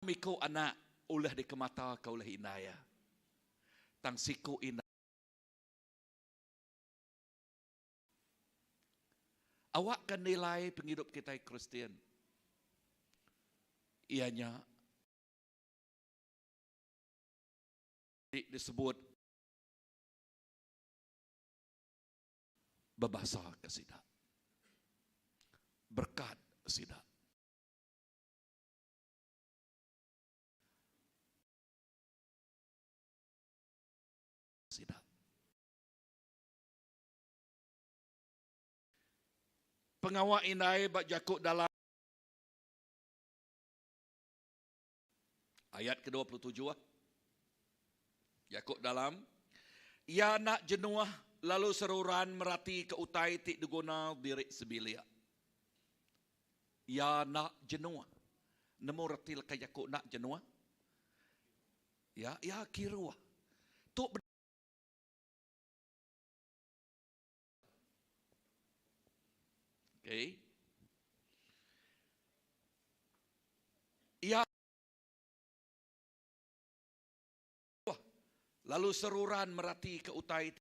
Miku anak ulih dikemataka ulih indai iya. Tang siku indai. Awakka nilai pengidup kitai Kristian iya nya ti disebut bebasaka sida. Berekat sida. Sida. Pengawa indai ba jaku dalam ayat ke 27. Jaku dalam iya enda jenuh lalu seruran meratika utai ti diguna diri sebilik. Iya enda jenuh. Nemu reti leka jaku enda jenuh? Ya, iya kiruh. Tu Okay. Iya lalu seruran meratika utai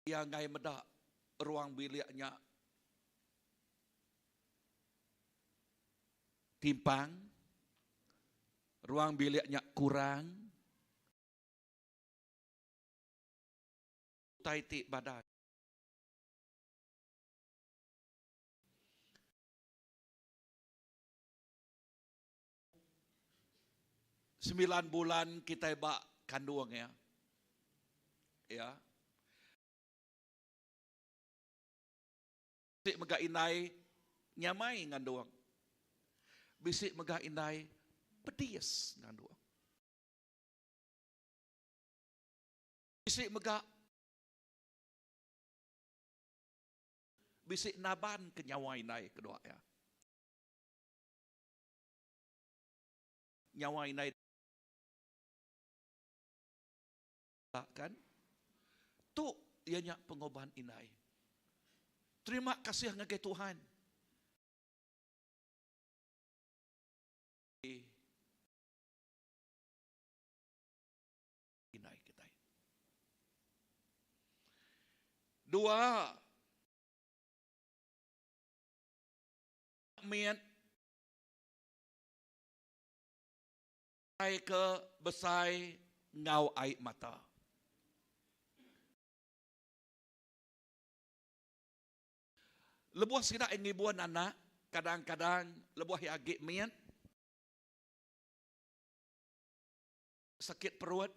Iya enggai meda ruang bilik nya timpang, ruang bilik nya kurang. Utai ti badai. Sembilan bulan kitai ba kandung iya. Ya. Ti mega indai nyamai ngandung. Bisi mega indai pedis ngandung. Bisi mega bisi naban ke nyawa indai kedua iya. Nyawa indai kan. Tu iya nya pengoban indai. Terima kasih ngagai Tuhan. Indai kitai. Dua mit ke besai enggau ai mata. Lebuh sida ngibun anak, kadang-kadang lebuh iya agi mit, sakit perut,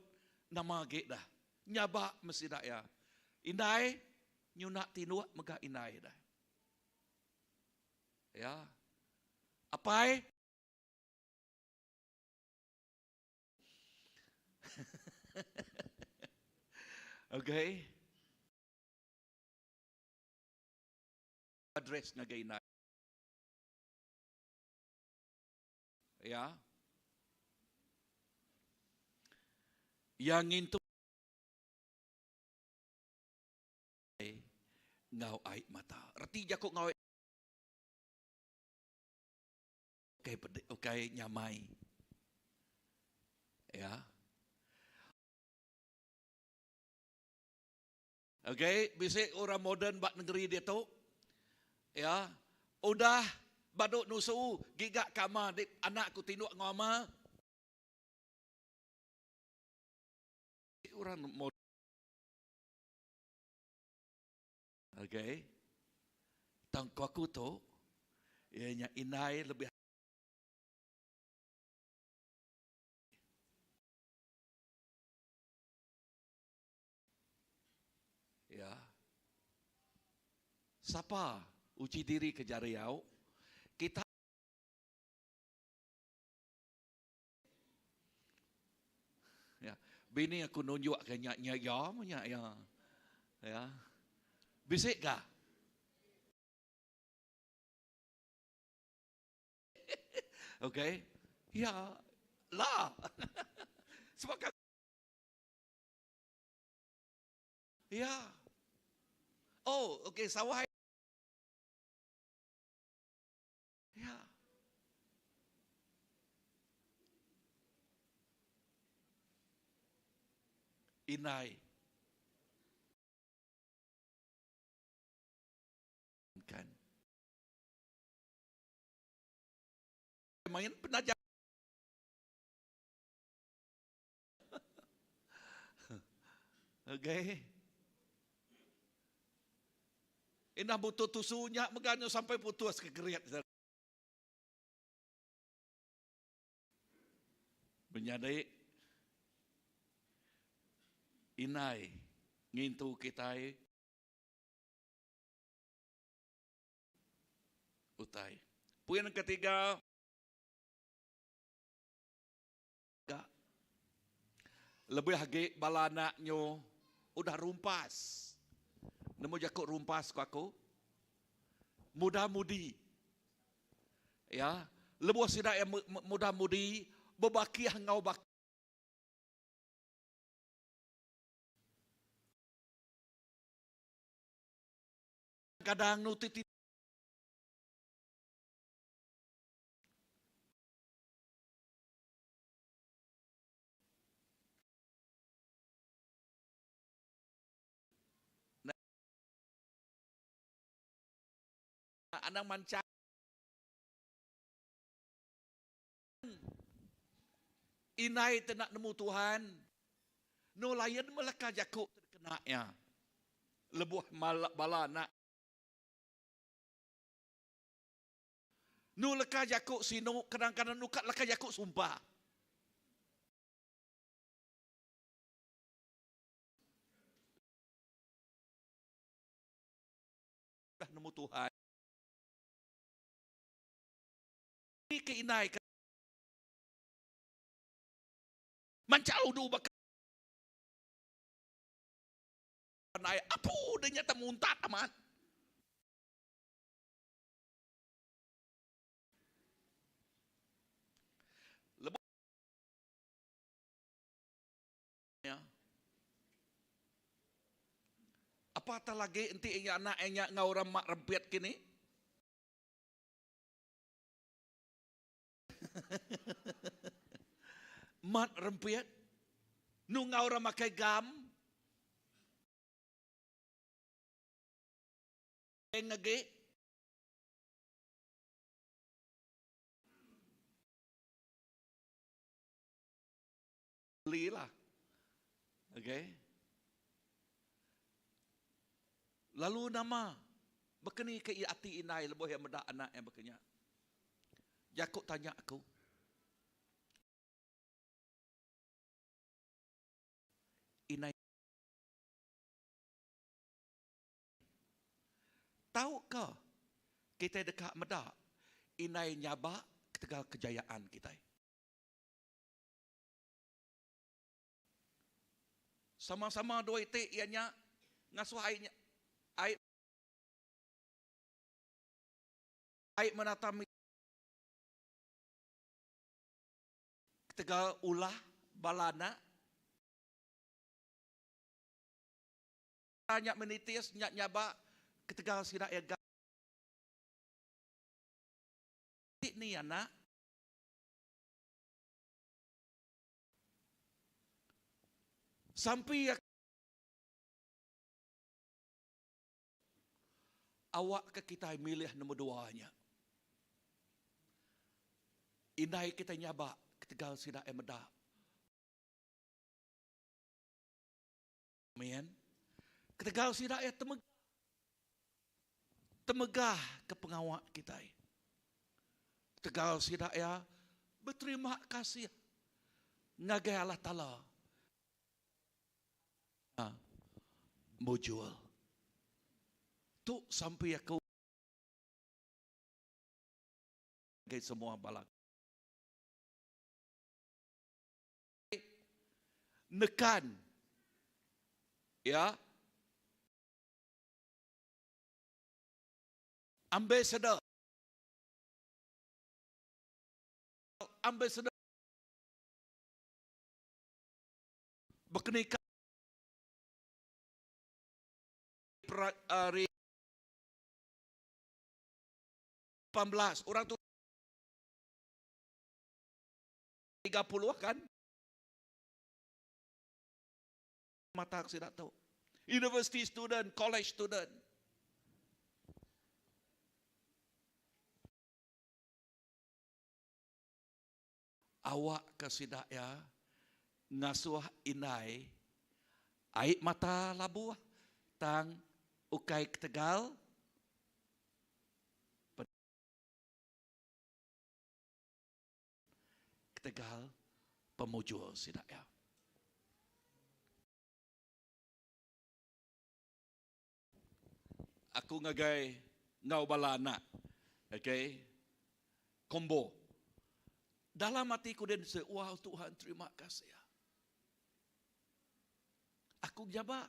nama agi dah. Nyabak meh sida iya. Indai nyunak tinduk mega indai dah. Ya. Apai Okay. Address ngagai indai. Ya. Iya ngintu enggau ai mata. Reti jaku enggau ai ukai pedi, ukai nyamai. Ya. Okay, bisi orang moden ba negeri diatu. Ya, udah badu nusu giga ka ama di anak ku tinduk enggau ama. Orang moden. Okay. Tang ku aku tu iya nya indai lebih Ya. Sapa uji diri ke jari au? Kita Ya. Bini aku nunjuk ke nya nya ya nya ya. Ya. Bisi ka? Okay. Ya. Lah. Sebab kan Ya. Oh, okey, sawah. Ya. Indai. Kan. Main penaja. Okay. Indah butuh tusu nya mega nyu sampai putus ke gerit. Menyadi indai ngintu kitai utai. Poin ketiga Ga. Lebih agi bala anak nyu udah rumpas. Nemu jaku rumpas ku aku? Muda mudi. Ya, lebuh sida iya muda mudi bebakih enggau bak kadang nu ti Anang manchang indai te enda nemu Tuhan. No lain meleka jaku te dikena iya lebuh bala anak. Nu leka jaku sinu kadang-kadang nuka leka jaku sumpah. Udah nemu Tuhan. Ke indai ke manchal udu baka ai apu deh nya temuntat amat. Lebuh ya. Apatah lagi enti iya anak iya enggau orang mak rempit kini. Mat rempit. Nu enggau orang makai gam. Agi. Belilah. Okay. Lalu nama bekeni ke ati indai lebuh iya meda anak iya baka nya? Jaku tanya aku. Indai tauka kitai deka meda indai nyabak ketegal kejayaan kitai? Sama-sama dua iti iya nya ngasuh ai nya ai ai menata ketegal ulah bala anak nya menitis nya nyabak ketegal sida iya ni anak. Sampi awak ke kitai milih nombor dua nya. Indai kitai nyabak ketegal sida iya meda. Amin. Ketegal sida iya temegah. Temegah ke pengawa kitai. Ketegal sida iya beterima kasih ngagai Allah Taala mujur. Tu sampi aku ngagai semua bala. Nekan ya ambassador ambassador bekenika ari 18 orang tu 30 kan mata aku sida tu university student college student Awak ke sida iya ngasuh indai ai mata labuh tang ukai ketegal ketegal pemujur sida iya. Aku ngagai enggau bala anak okay combo. Dalam ati ku din se wow Tuhan terima kasih. Aku jaba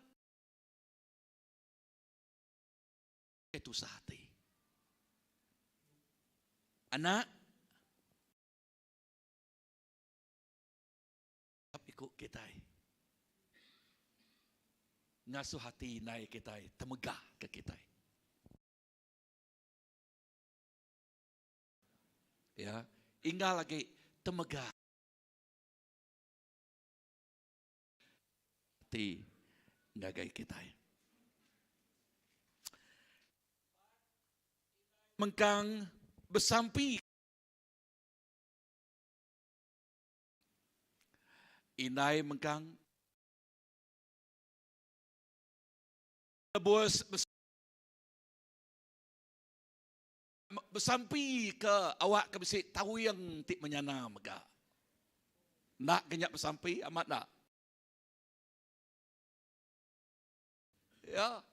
tusah ati. Anak iku kitai ngasuh ati indai kitai temegah ke kitai. Ya, inggal agi temegah ati ngagai kitai. Mengkang besampi Indai mengkang lebuh besampi ke awak ke bisi tawing ti menyana mega. Enda ke nya besampi amat enda? Ya.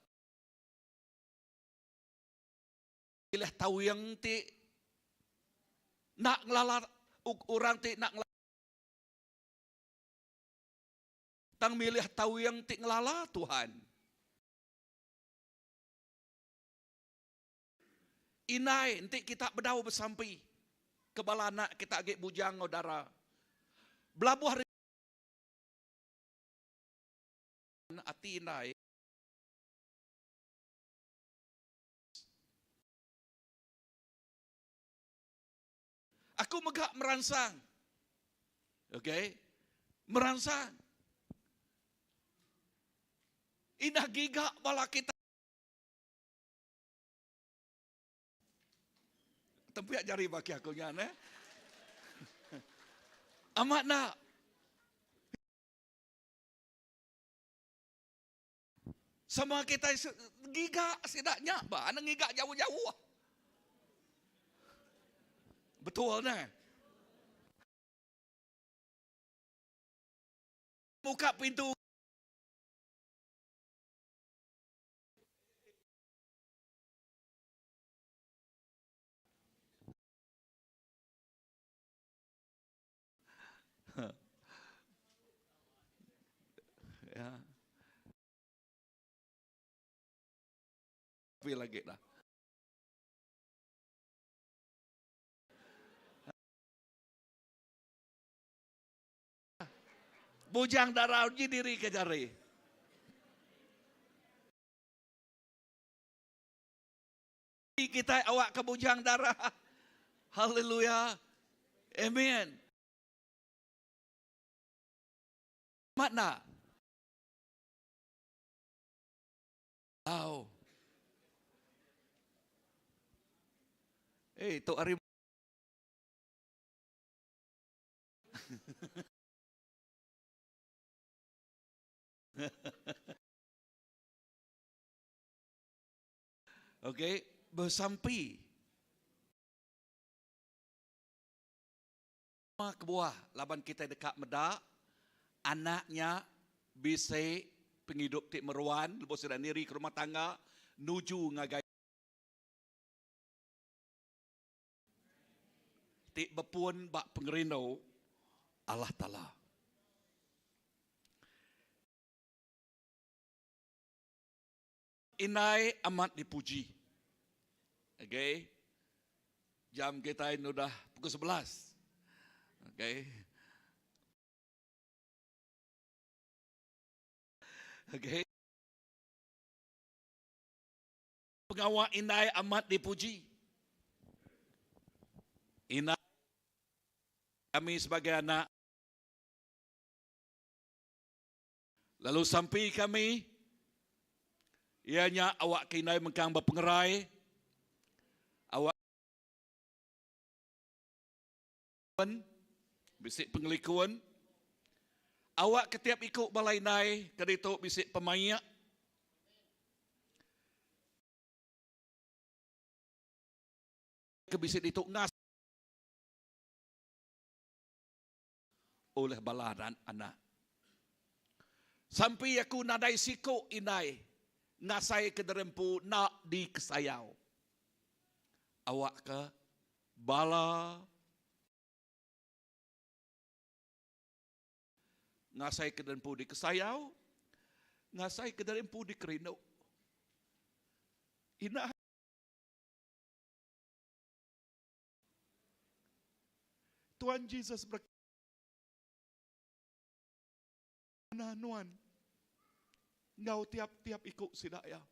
Pilih tawing ti. Enda ngelala orang ti enda ngelala. Tang milih tawing ti ngelala Tuhan. Indai enti kita bedau besampi ke bala anak kita agi bujang enggau dara. Belabuh ari ati indai. Aku mega meransang. Okey. Meransang. Indah giga bala kita. Tempiak jari baki aku nya neh. Amat nak. Sama kita giga sida nya ba, anang ngiga jauh-jauh. Betul neh. Buka pintu. Ya. Tapi lagi dah. Bujang dara uji diri ke jari. Kitai awak ke bujang dara. Haleluya. Amen. Makna. Au. Eh, tu hari Okey, besampi. Nama kebuah laban kitai deka meda anak nya bisi pengidup ti meruan lebuh sida niri ke rumah tangga nuju ngagai ti bepun ba pengerindu Allah Taala. Indai amat dipuji. Okay. Jam kitai udah pukul 11. Okay. Okay. Pengawa indai amat dipuji. Indai kami sebagai anak Lalu sampi kami iya nya awak ke indai mengkang bepengerai, awak bisi pengelikun, awak ke tiap iku bala indai ke ditu bisi pemaik. Ke bisi ditu ngas ulih bala anak. Sampi aku nadai siku indai ngasai ke diri empu enda dikesayau. Awakka bala ngasai ke diri empu dikesayau, ngasai ke diri empu dikerindu. Indah. Tuan Jesus berkata, nuan enggau tiap-tiap iku sida iya.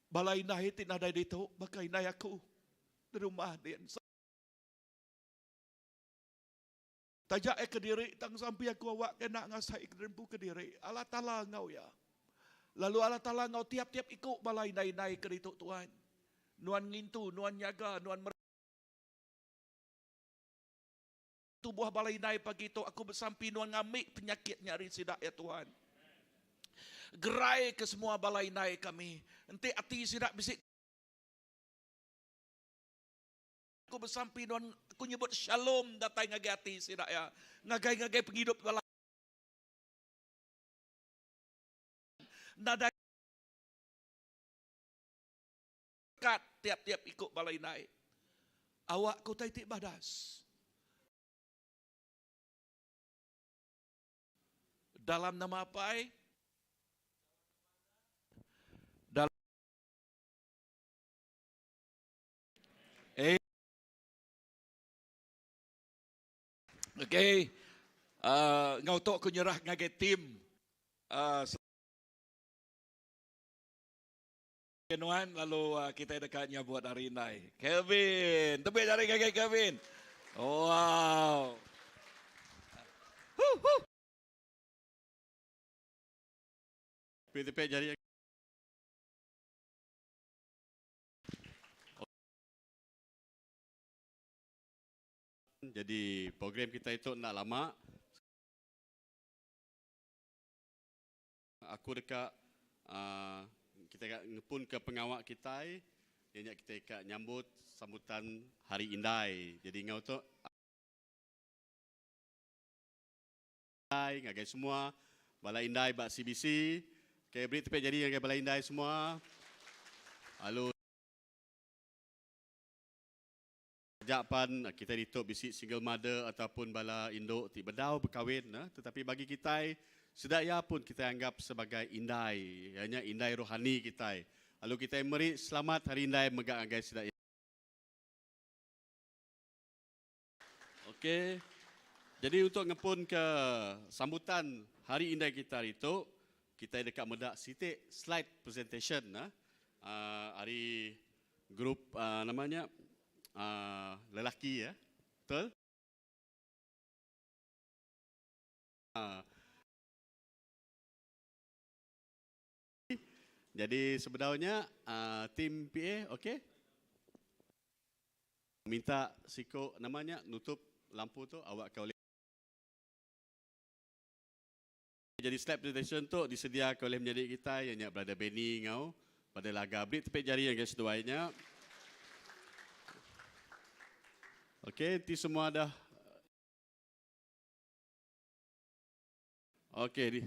Bala indai ti nadai ditu baka indai aku di rumah din. Taja iya kediri tang sampi aku awak ke enda ngasai kediri empu kediri. Allah Taala enggau iya. Lalu Allah Taala enggau tiap-tiap iku bala indai-indai ke ditu Tuan. Nuan ngintu, nuan nyaga, nuan mer Tubuh bala indai pagi tu aku besampi nuan ngambi penyakit nya ari sida ya Tuhan. Gerai ke semua bala indai kami. Enti ati sida bisi aku besampi nuan aku nyebut shalom datai ngagai ati sida ya. Ngagai ngagai pengidup bala nadai kat tiap-tiap iku bala indai. Awak ke utai ti badas. Dalam nama Apai, dalam Eh. Okey. Uh, ngau tu aku nyerah ngagai tim. Uh, nuan lalu uh, kita dekat nyabut hari indai. Kelvin, tepuk jari ngagai Kelvin. Wow. Huh, huh. Tepuk jari. Jadi program kita itu nak lama. Aku dekat kita kat ngepun ke pengawak kita, yang kita kat nyambut sambutan Hari Indai. Jadi ngau tu Indai ngagai semua bala Indai bak CBC. Okey, beri tepuk jari ngagai bala Indai semua. Lalu Japan kita ditutup bisi single mother ataupun bala induk ti bedau berkahwin, eh? Tetapi bagi kita sedaya pun kita anggap sebagai indai, ianya indai rohani kita. Lalu kita meri selamat hari indai megak ngagai sedaya. Okey. Jadi untuk ngepun ke sambutan hari indai kita hari itu, kita dekat medak sitik slide presentation nah. Hari grup namanya lelaki ya. Betul? Jadi sebenarnya tim PA okey? Minta siko namanya nutup lampu tu awak kau boleh. Jadi slide presentation tu disediakan oleh menjadi kita yang nyak brother Benny ngau pada laga beri tepik jari yang guys duainya. Okey, nanti semua dah. Okey, di.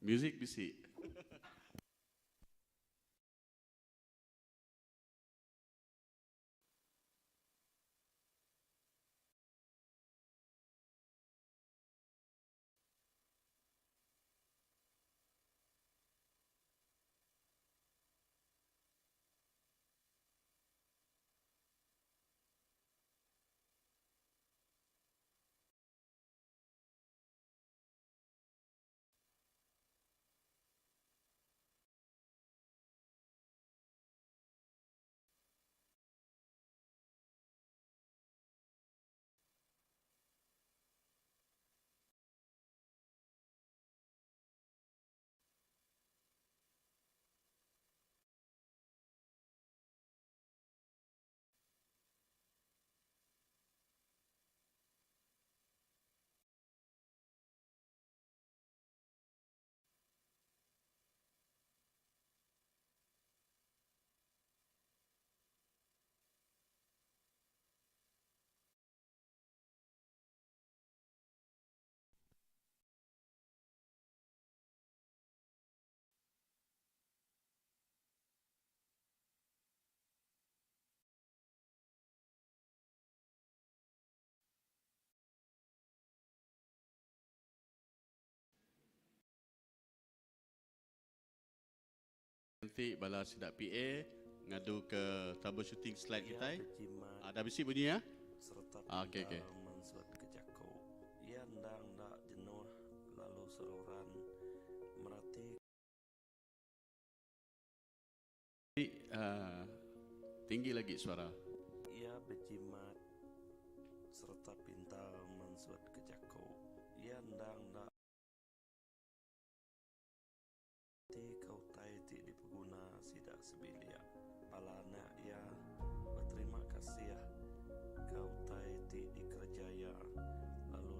Music bisi. Nanti bala sidak PA ngadu ke troubleshooting slide Ia kita. berjimat Dah bisi bunyi ya? sereta Okey, okey. pintar mansuat ke jaku. Iya endang enda jenuh lalu seruran merati Tinggi lagi suara. Iya berjimat sereta pintar mansuat ke jaku. Iya endang enda ti ke utai ti dipeguna sida sebilik. Bala anak iya beterima kasih ke utai ti dikereja iya lalu.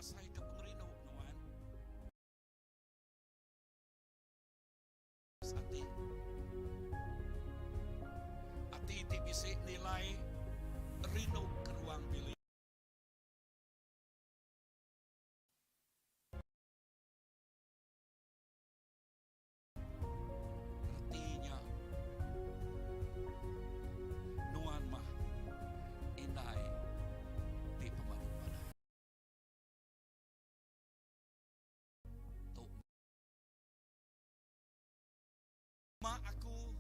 ngasai ke pengerindu nuan. Ati. Ati ti bisi nilai rindu ke ruang bilik. Reti nya, nuan mah indai ti pemadu manah. Tu ma aku.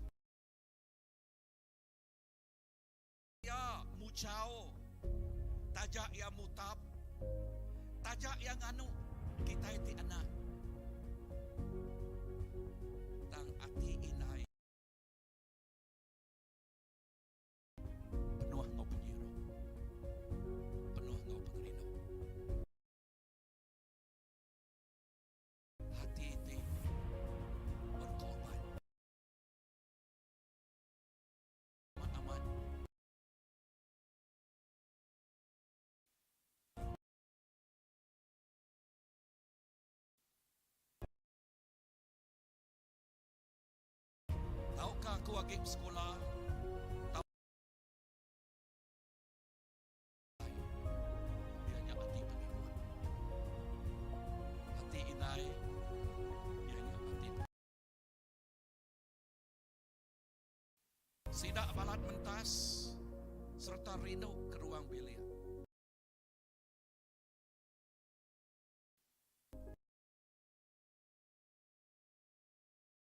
Iya muchau, taja iya mutap, taja iya nganu kitai ti anak. Tang ati indai penuh enggau penyiru, penuh enggau pengerindu. Ati ti berkorban. Amat amat. Tauka aku agi besekula tau iya nya ati pengibun. Ati indai iya nya ati pengibun. Sida balat mentas sereta rindu ke ruang bilik.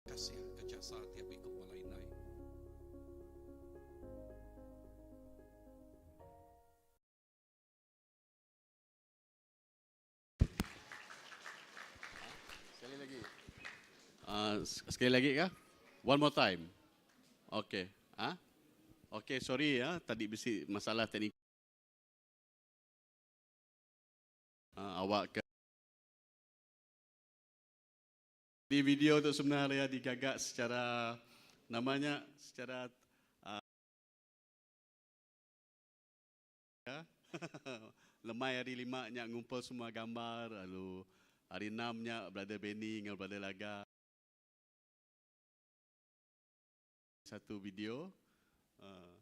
Kasih ke jasa tiap iku bala indai. Sekali lagi. Sekali lagi kah? One more time. Okay. Ah? Okay, sorry ya, tadi bisi masalah teknik. Awak ke di video tu sebenarnya digaga secara namanya secara Ya. Lemai hari lima nya ngumpul semua gambar lalu hari enam nya Brother Benny enggau Brother Laga satu video. Uh.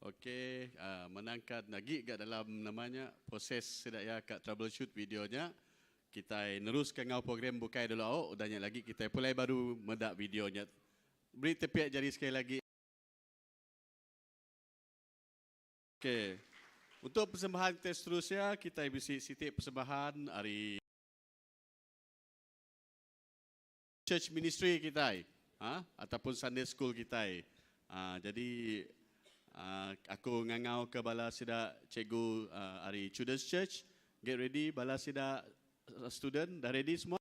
Okey, menangkan agi ga dalam nama nya proses sida iya ka troubleshoot video nya. Kitai neruska enggau program bukai dulu au, udah nya lagi kitai pulai baru meda video nya. Beri tepiak jari sekali lagi. Okey. Untuk persembahan kitai seterusnya, kitai bisi siti persembahan ari Church Ministry kitai ha ataupun Sunday School kitai. Ha jadi ha aku ngangau ke bala sida cikgu ari Children's Church get ready bala sida student dah ready semua?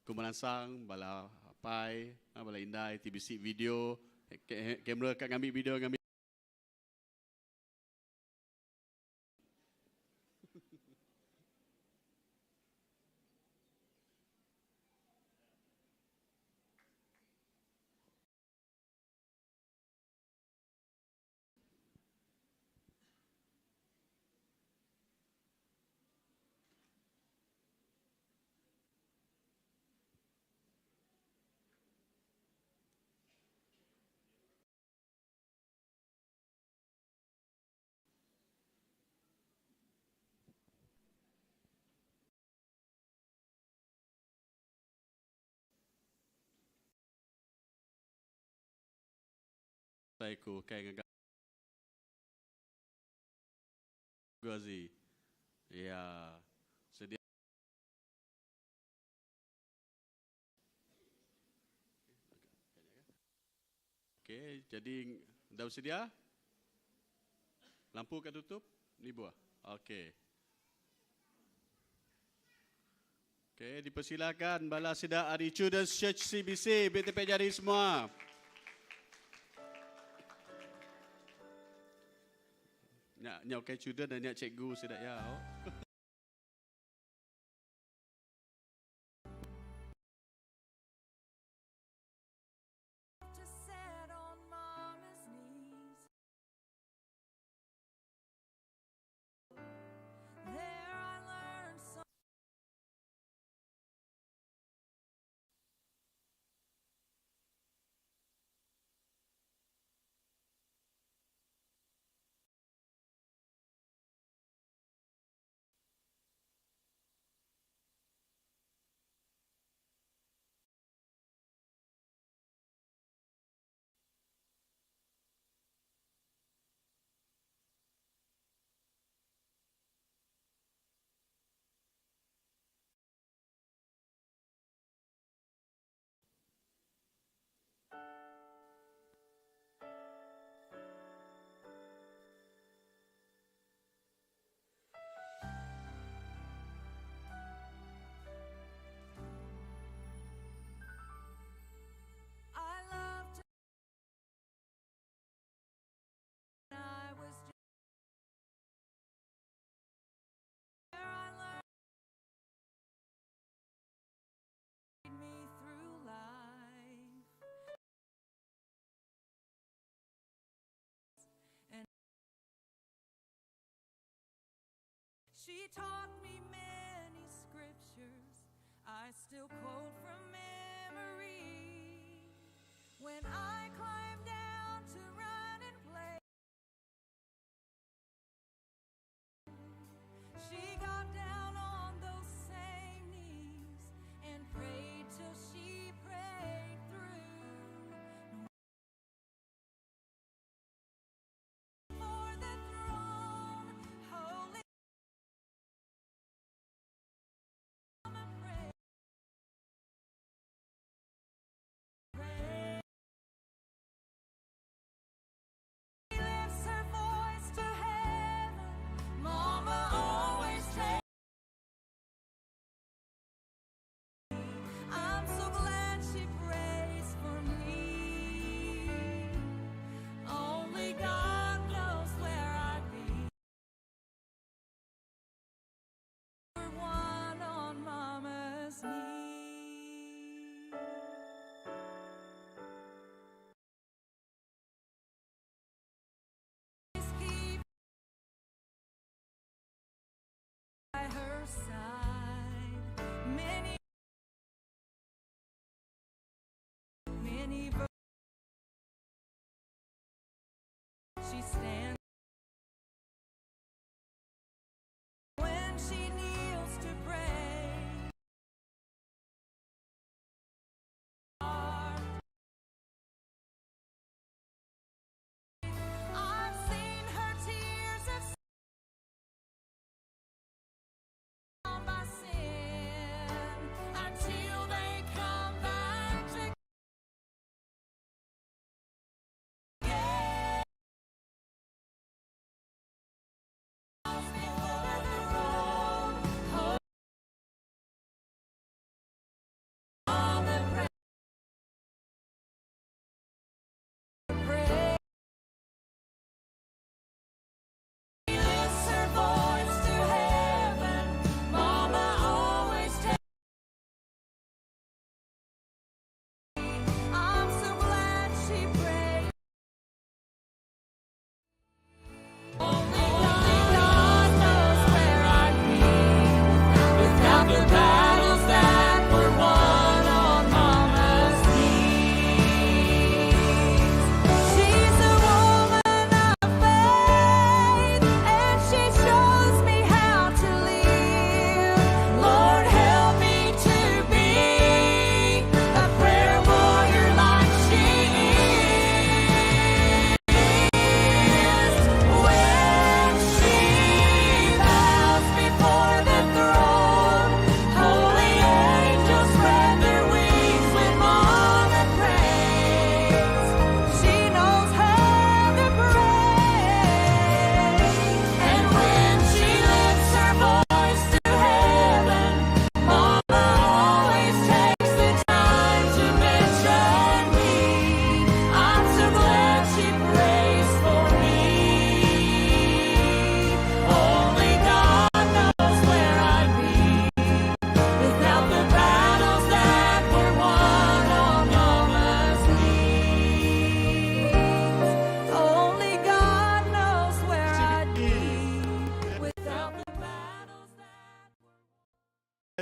Ku meransang bala apai, bala indai ti bisi video, kamera ka ngambi video ngambi. Ku kai ngaga. Azie. Iya. Sedia. Okey, jadi dah bersedia? Lampu akan tutup? Ni buah. Okey. Okey, dipersilakan bala sida ari Children's Church CBC, BTP jari semua. Nya nya okey children dan nya cikgu sida ya. Oh. She taught me many scriptures I still quote from memory. When I climbed down to run and play, she got down on those same knees and prayed till she prayed through. For the throne, holy Mama pray. Pray. She lifts her voice to heaven. Mama always takes. I'm so glad she prays for me. Only God knows where I'd be. One on Mama's knee. Keep by her side. Many, many she stands when she kneels to pray. I've seen her tears of by sin.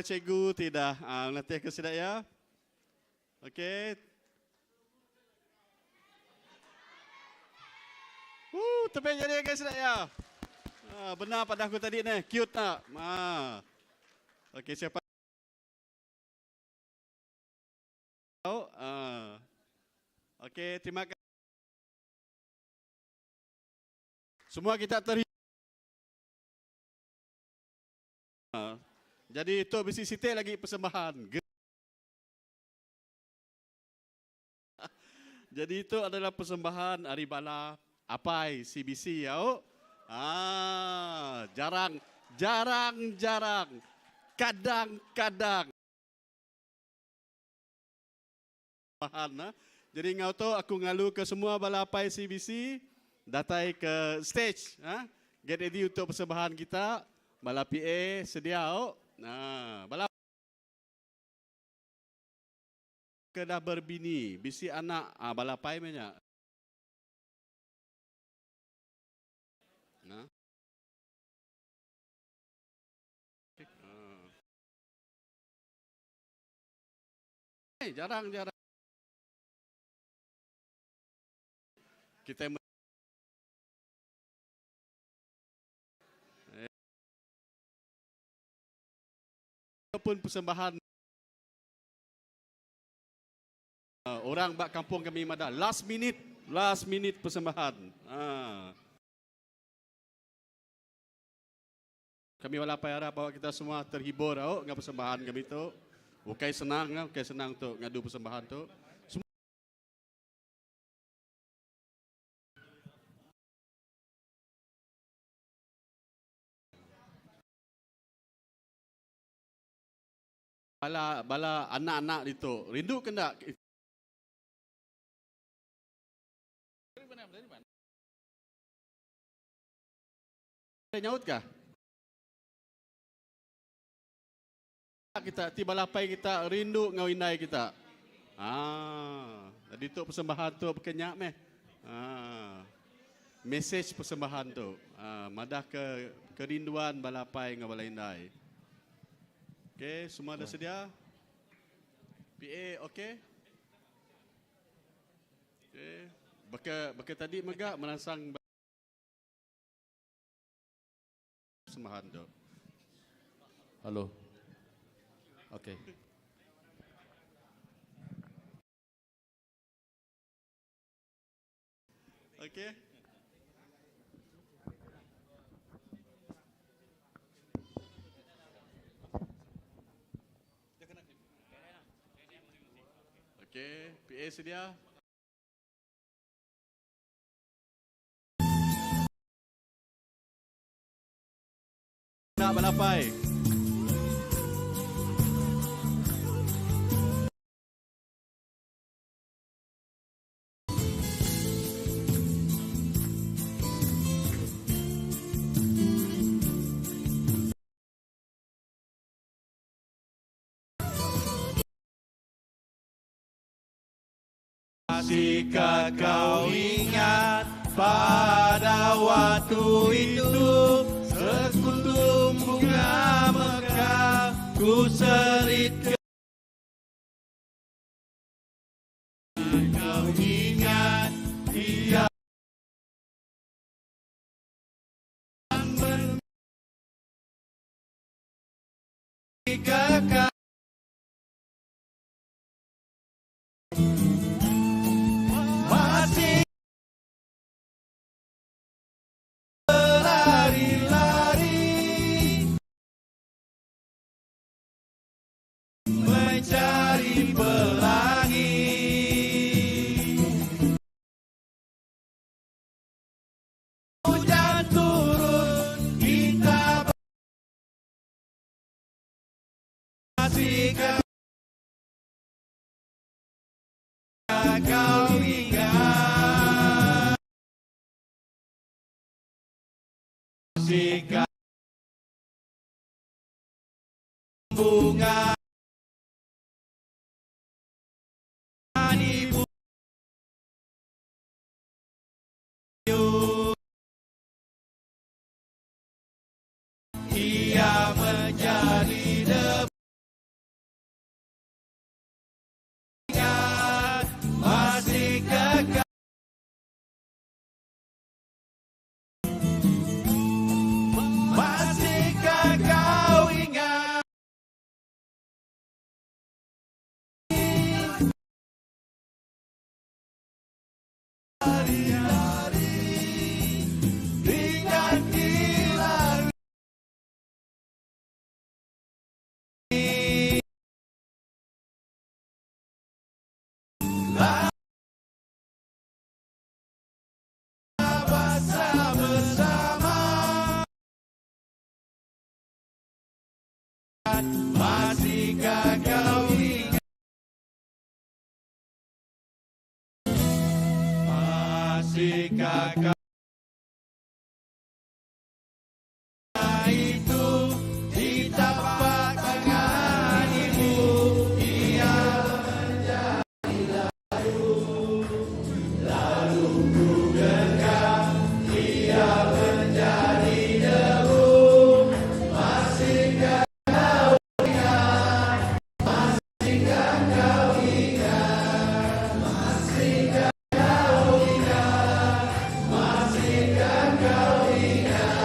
cikgu ti dah ngelatih ke sida iya. Okey. Woo, tebing jadi ke sida iya. Benar padah aku tadi neh, cute tak? Ha. Okey, siapa? Ha. Okey, terima kasih. Semua kita terhibur. Jadi itu bisi siti lagi persembahan. Jadi itu adalah persembahan ari bala apai CBC au. Ah, jarang jarang jarang kadang kadang. Bahan. Jadi enggau tu aku ngalu ke semua bala apai CBC datai ke stage. Ha? Get ready untuk persembahan kita. Bala PA sedia au. Ha, bala ke dah berbini, bisi anak, ha, bala apai meh nya. Ha. Eh, jarang jarang. Kita eh. pun persembahan orang bak kampung kami madah last minute last minute persembahan. Ha. Kami wala pai arap bawa kita semua terhibur au enggau persembahan kami tu. Ukai senang ukai senang tu ngadu persembahan tu. Bala bala anak-anak ditu rindu ke enda? Nyaut kah? Kita ti bala apai kita rindu enggau indai kita. Ah, jadi tu persembahan tu baka nya meh. Ah. Message persembahan tu. Ah, madah ke kerinduan bala apai enggau bala indai. Okey, semua dah sedia? PA okey? Okey. Baka baka tadi mega meransang Sembahan tu. Halo. Okey. Okey. Okey, PA sedia? Nak balapai. Masihkah kau ingat pada waktu itu sekuntum bunga mekar ku serit ke Kau ingat dia Jika Masih berlari-lari. Masihkah kau ingat Masihkah kau itu di tapak tangan ibu ia menjadi lalu lalu ku genggam ia menjadi debu masihkah kau ingat masihkah kau ingat masihkah kau ingat masihkah kau ingat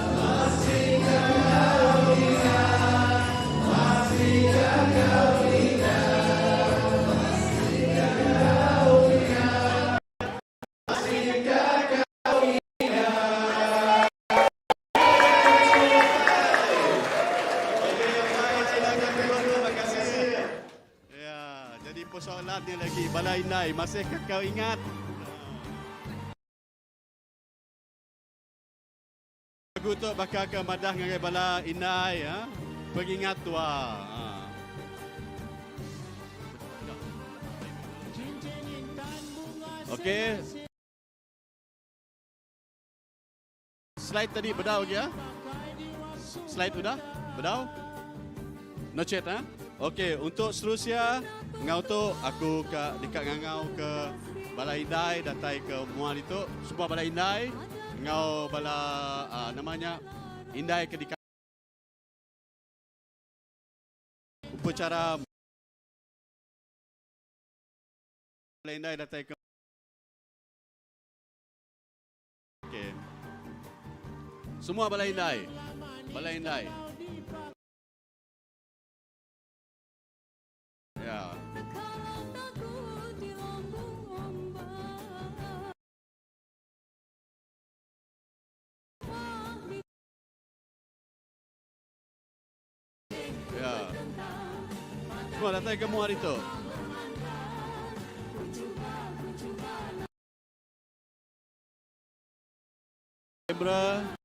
masihkah kau ingat masihkah kau ingat masihkah kau ingat masihkah kau ingat Terima kasih. Ya, jadi persoalan dia lagi Bala Indai, masihkah kau ingat? Lagu tu bakal ke madah ngagai bala indai ya. Pengingat tua. Ha. Okey. Slide tadi bedau lagi ya. Slide udah? Bedau? No chat ha? Okey, untuk seterusnya ngau tu aku ke dekat ngangau ke Bala Indai datai ke mual itu semua Bala Indai ngau bala uh, namanya Indai ke dekat upacara Bala Indai datai ke Okey. Semua Bala Indai. Bala Indai. Ya. Ya. Semua datang ke muar itu. Kamera.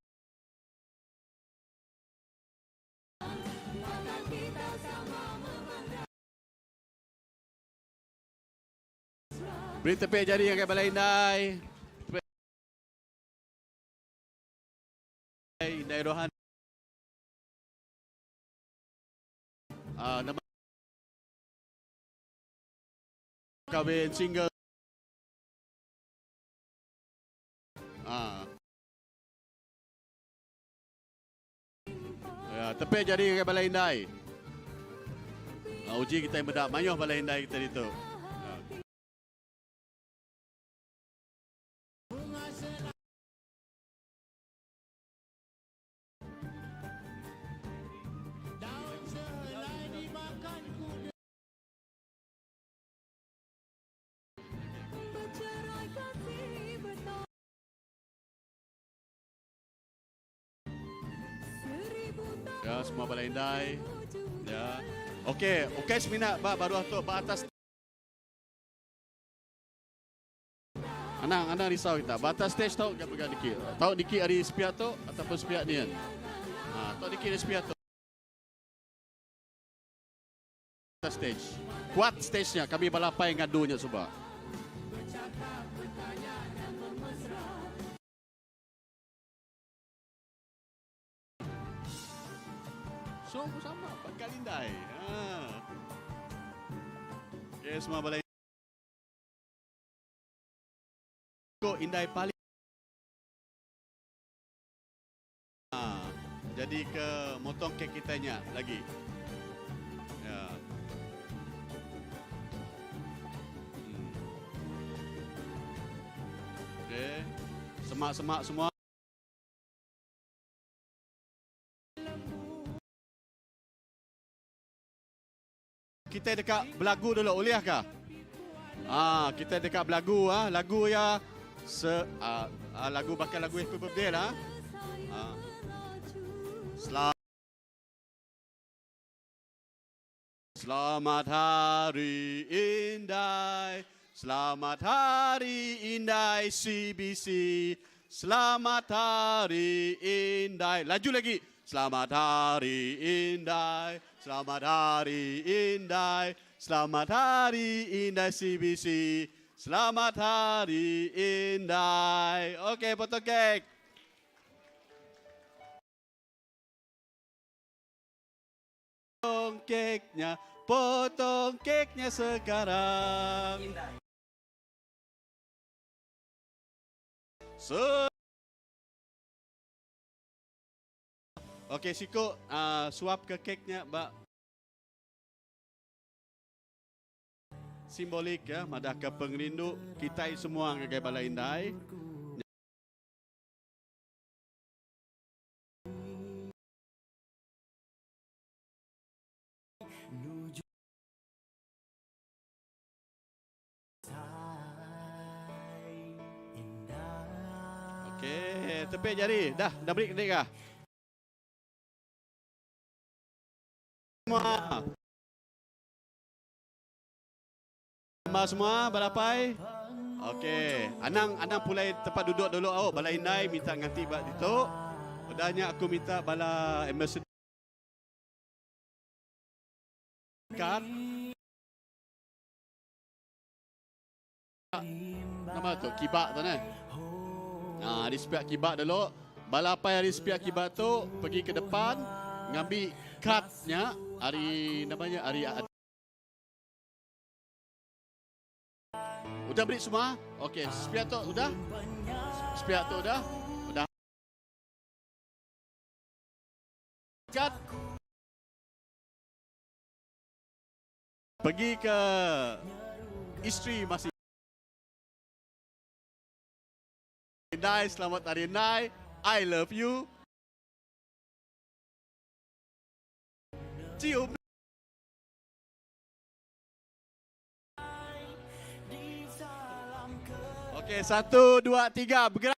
Beri tepik jari yang kat Balai Indai. Indai Rohan. Nama kahwin single. Ya, tepik jari kat Balai Indai. Uji kita yang bedak mayuh Balai Indai kita itu. Ya, semua Balai Indai. Ya. Okey, okey semina ba baru tu ba atas Anang, anang risau kita. Ba atas stage tau gak pegang dikit. Tau dikit ari sepiak tu ataupun sepiak ni kan. Ha, tau dikit ari sepiak tu. Atas stage. Kuat stage-nya. Kami balapai ngadunya suba. So, sama bakal indai. Ha. Okay, semua balai. Ko indai paling. Ha. Jadi ke motong kek kitanya lagi. Ya. Okey. Semak-semak semua. Kita dekat belagu dulu, boleh kah? Ah, kita deka belagu ah, lagu iya se ah, ah, lagu baka lagu happy birthday lah. Ah. Selamat Hari Indai, Selamat Hari Indai CBC, Selamat Hari Indai. Laju lagi. Selamat Hari Indai, Selamat Hari Indai, Selamat Hari Indai CBC, Selamat Hari Indai. Okey, potong kek. Potong keknya, potong keknya sekarang. Se Okey, siku uh, suap ke keknya ba simbolik ya, madah ke pengerindu kitai semua ngagai bala indai. Okey, tepik jari. Dah, dah beri kedik kah? Semua. Gambar semua balapai. Okey, anang anang pulai tempat duduk dulu awak bala indai minta nganti ba ditu. Udahnya aku minta bala ambassador kad nama tu kibak tu neh. Ha, di sepiak kibak dulu. Bala apai ari sepiak kibak tu pergi ke depan ngambi kadnya ari namanya ari Udah beri semua? Okey, sepiak tu udah? Sepiak tu udah? Udah. Kad. Pergi ke isteri masih. Indai, selamat hari Indai. I love you. Cium. Okey, satu, dua, tiga. Bergerak.